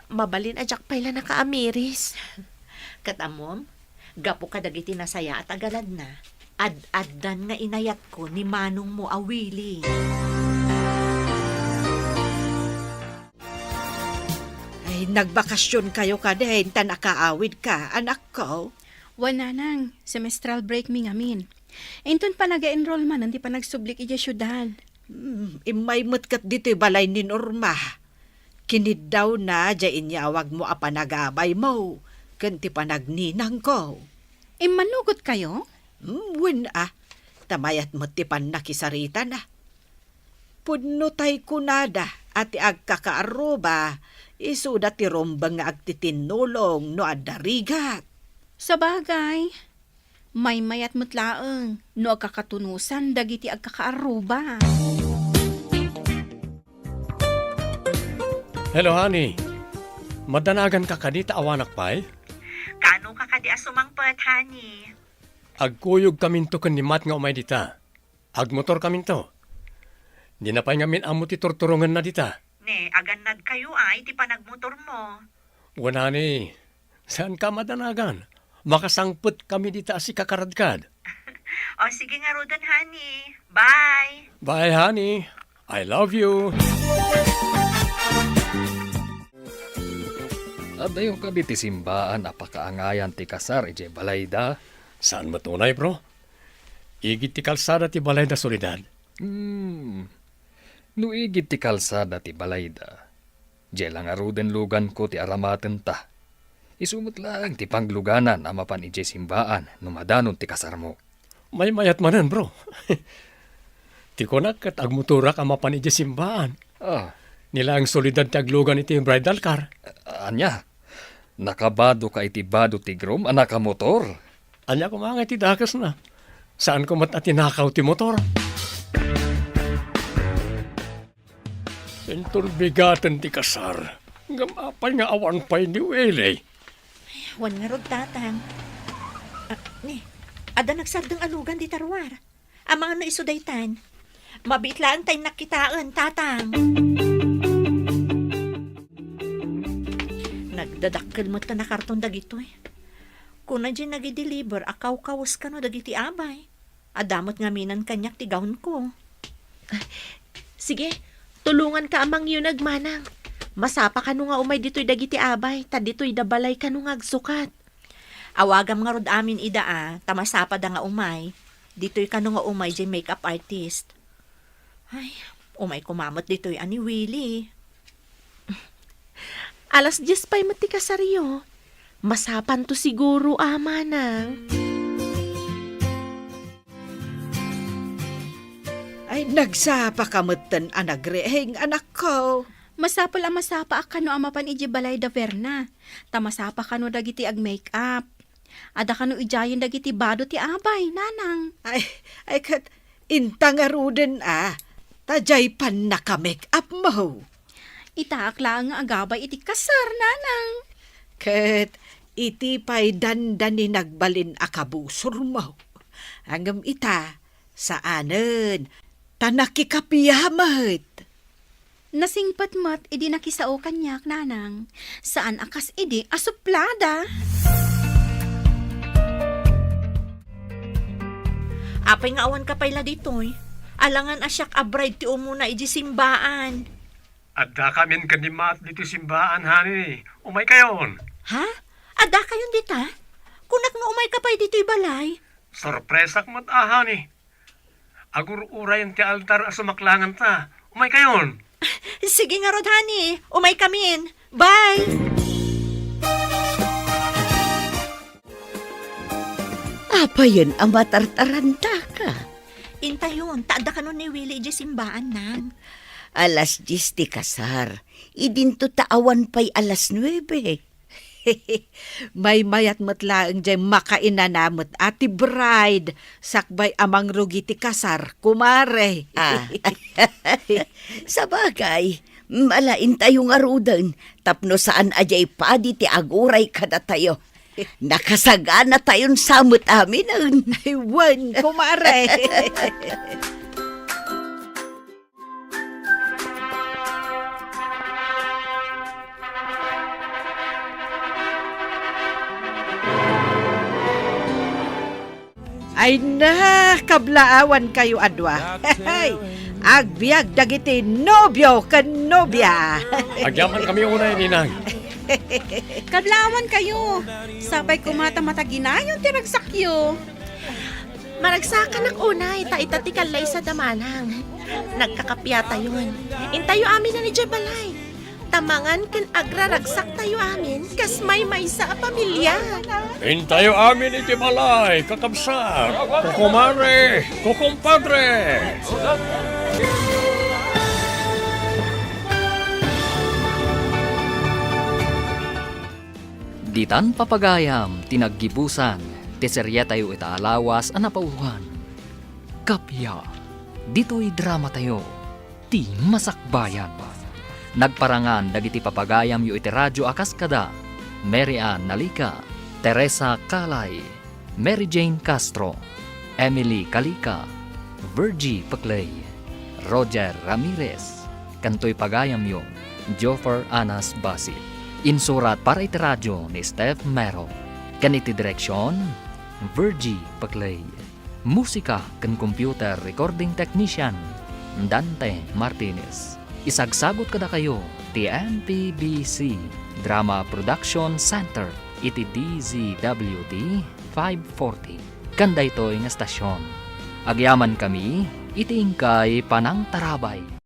mabalin a diak pay la nakaamiris. Ket ammom, gapu kadagiti nasayaat a galadna, ad-addan nga inayatko ni manongmo a Willie. Ay, nagbakasionkayo kadin ta nakaawidka, anakko? Wen, Nanang, semestral break mi ngamin. Inton panag-enroll manen ti panagsublik idiay siudad. Hmm, immay met ket ditoy balay ni Norma. Kiniddawna diay inyawagmo a panagabaymo ken ti panagninangko. Immannugotkayo? Hmm, wen a, ta mayat met ti pannakisaritana. Pudno tay kunada a ti agkakaarruba, isuda ti rumbeng nga agtitinnulong no adda rigat. Sabagay, maymayat met laeng no agkakatunosan dagiti agkakaarruba. Hello, honey. Madanaganka kadi ta awanak pay? Kaano ka kadi a sumangpet, honey? Agkuyogkaminto ken ni Matt nga umay dita. Agmotorkaminto. Dina pay ngamin ammo ti turturongenna dita. Ne, agannadkayo a iti panagmotormo. Wen, honey, saanka a madanagan. Makasangpetkami dita a sikakaradkad. O, sige ngaruden, honey. Bye. Bye, honey. I love you. Adayo kadi ti simbaan a pakaangayan ti kasar idiay balayda? Saan met unay, bro. Igid ti kalsada ti balayda, Soledad. Hmm. No igid ti kalsada ti balayda, diay la ngaruden luganko ti aramatenta. Isu met laeng ti pangluganan a mapan idiay simbaan no madanon ti kasarmo. Maymayat manen, bro. Ti kunak ket agmotorak a mapan idiay simbaan. Ah. Ni laeng Soledad ti aglugan iti bridal car. Ania? Nakabadoka iti bado ti groom a nakamotor? Ania koma nga iti dakesna? Saanko met a tinakaw ti motor. Inton bigaten ti kasar, ngem apay nga awan pay ni Willie? Wen ngarud, Tatang. Ah, ni, adda nagsardeng a lugan dita ruar. Amangan no isu daytan. Mabiit laeng ta innak kitaen, Tatang. Nagdadakkel met ta nakarton dagitoy. Kuna diay nagideliver a kawkawes kano dagiti abay. Adda met ngaminen kaniak ti gownko. Sige, tulonganka a mangyuneg, Manang. Masapa kano nga umay ditoy dagiti abay, ta ditoy da balay kano nga agsukat. Awagam ngarud amin ida a, ta masapada nga umay. Ditoy kano nga umay diay makeup artist. Ay, umay koma met ditoy a ni Willie. Alas dies pay met ti kasaryo. Masapanto siguro a, Manang. Ay, nagsapa ka metten a nagriing, anakko. Masapul a masapa a kano a mapan idiay balay da Verna. Ta masapa kano dagiti agmake-up. Adda kano idiayen dagiti bado ti abay, Nanang. Ay, ay, ket inta ngaruden a, ta diay pannaka-make-up mo. Itaak laeng nga agabay iti kasar, Nanang. Ket iti pay dandani nagbalin a kabusor mo. Ngem ita, saanen, ta nakikapia met. Nasingpet met idi nakisao kaniak, Nanang. Saan a kas idi a suplada. Apay nga awanka pay la ditoy? Alangan a siak a bride ti umuna idiay simbaan. Addakamin ken ni Matt ditoy simbaan, honey. Umaykayon. Ha? Addakayon dita? Kunak no umayka pay ditoy balay. Sorpresak met a, honey. Agur-urayen ti altar a sumaklanganta. Umaykayon. Sige ngarud, honey. Umaykamin. Bye! Apayen a matartarantaka? Intayon, ta adda kano ni Willie idiay simbaan, Nang. Alas dies ti kasar. Idinto ta awan pay alas nuebe. Maymayat met laeng jay makainana met a ti bride sakbay a mangrugi ti kasar, kumare. Ah. Sabagay, malaintayo ngaruden tapno saan a jay padi ti aguray kadatayo. Nakasaganatayon sa met aminen. Ay, wen, kumare. Ay na, kablaawan kayo a dua. Agbiag dagiti nobio ken nobia. Agyaman kami unay, Ninang. Kablaawan kayo. Sapay koma ta mataginayon ti ragsakyo. Maragsakanak unay, ta ita ti kallaysa da Manang. Nagkakapiatayon. Intayo amin idiay balay. Ta mangan ken agraragsaktayo amin kas maymaysa a pamilia. Intayo amin iti balay, kakabsat, kukumare, kukumpadre. Ditan papagayam ti naggibusan ti serietayo ita a lawas a napauhan. Kappia, ditoy dramatayo, ti Masakbayan. Nagparangan dagiti papagayamyo iti radio a kas kada Mary Ann Nalica, Teresa Calay, Mary Jane Castro, Emily Calica, Virgie Peclay, Roger Ramirez, ken toy pagayamyo, Joffer Anas Basit. Insurat para iti radio ni Steph Mero, ken iti direksion, Virgie Peclay. Musika ken computer recording technician, Dante Martinez. Isagsagut kadakayo ti M P B C Drama Production Center iti D Z W T five forty. Ken daytoy nga estasion, agyamankami iti inkay panangtarabay.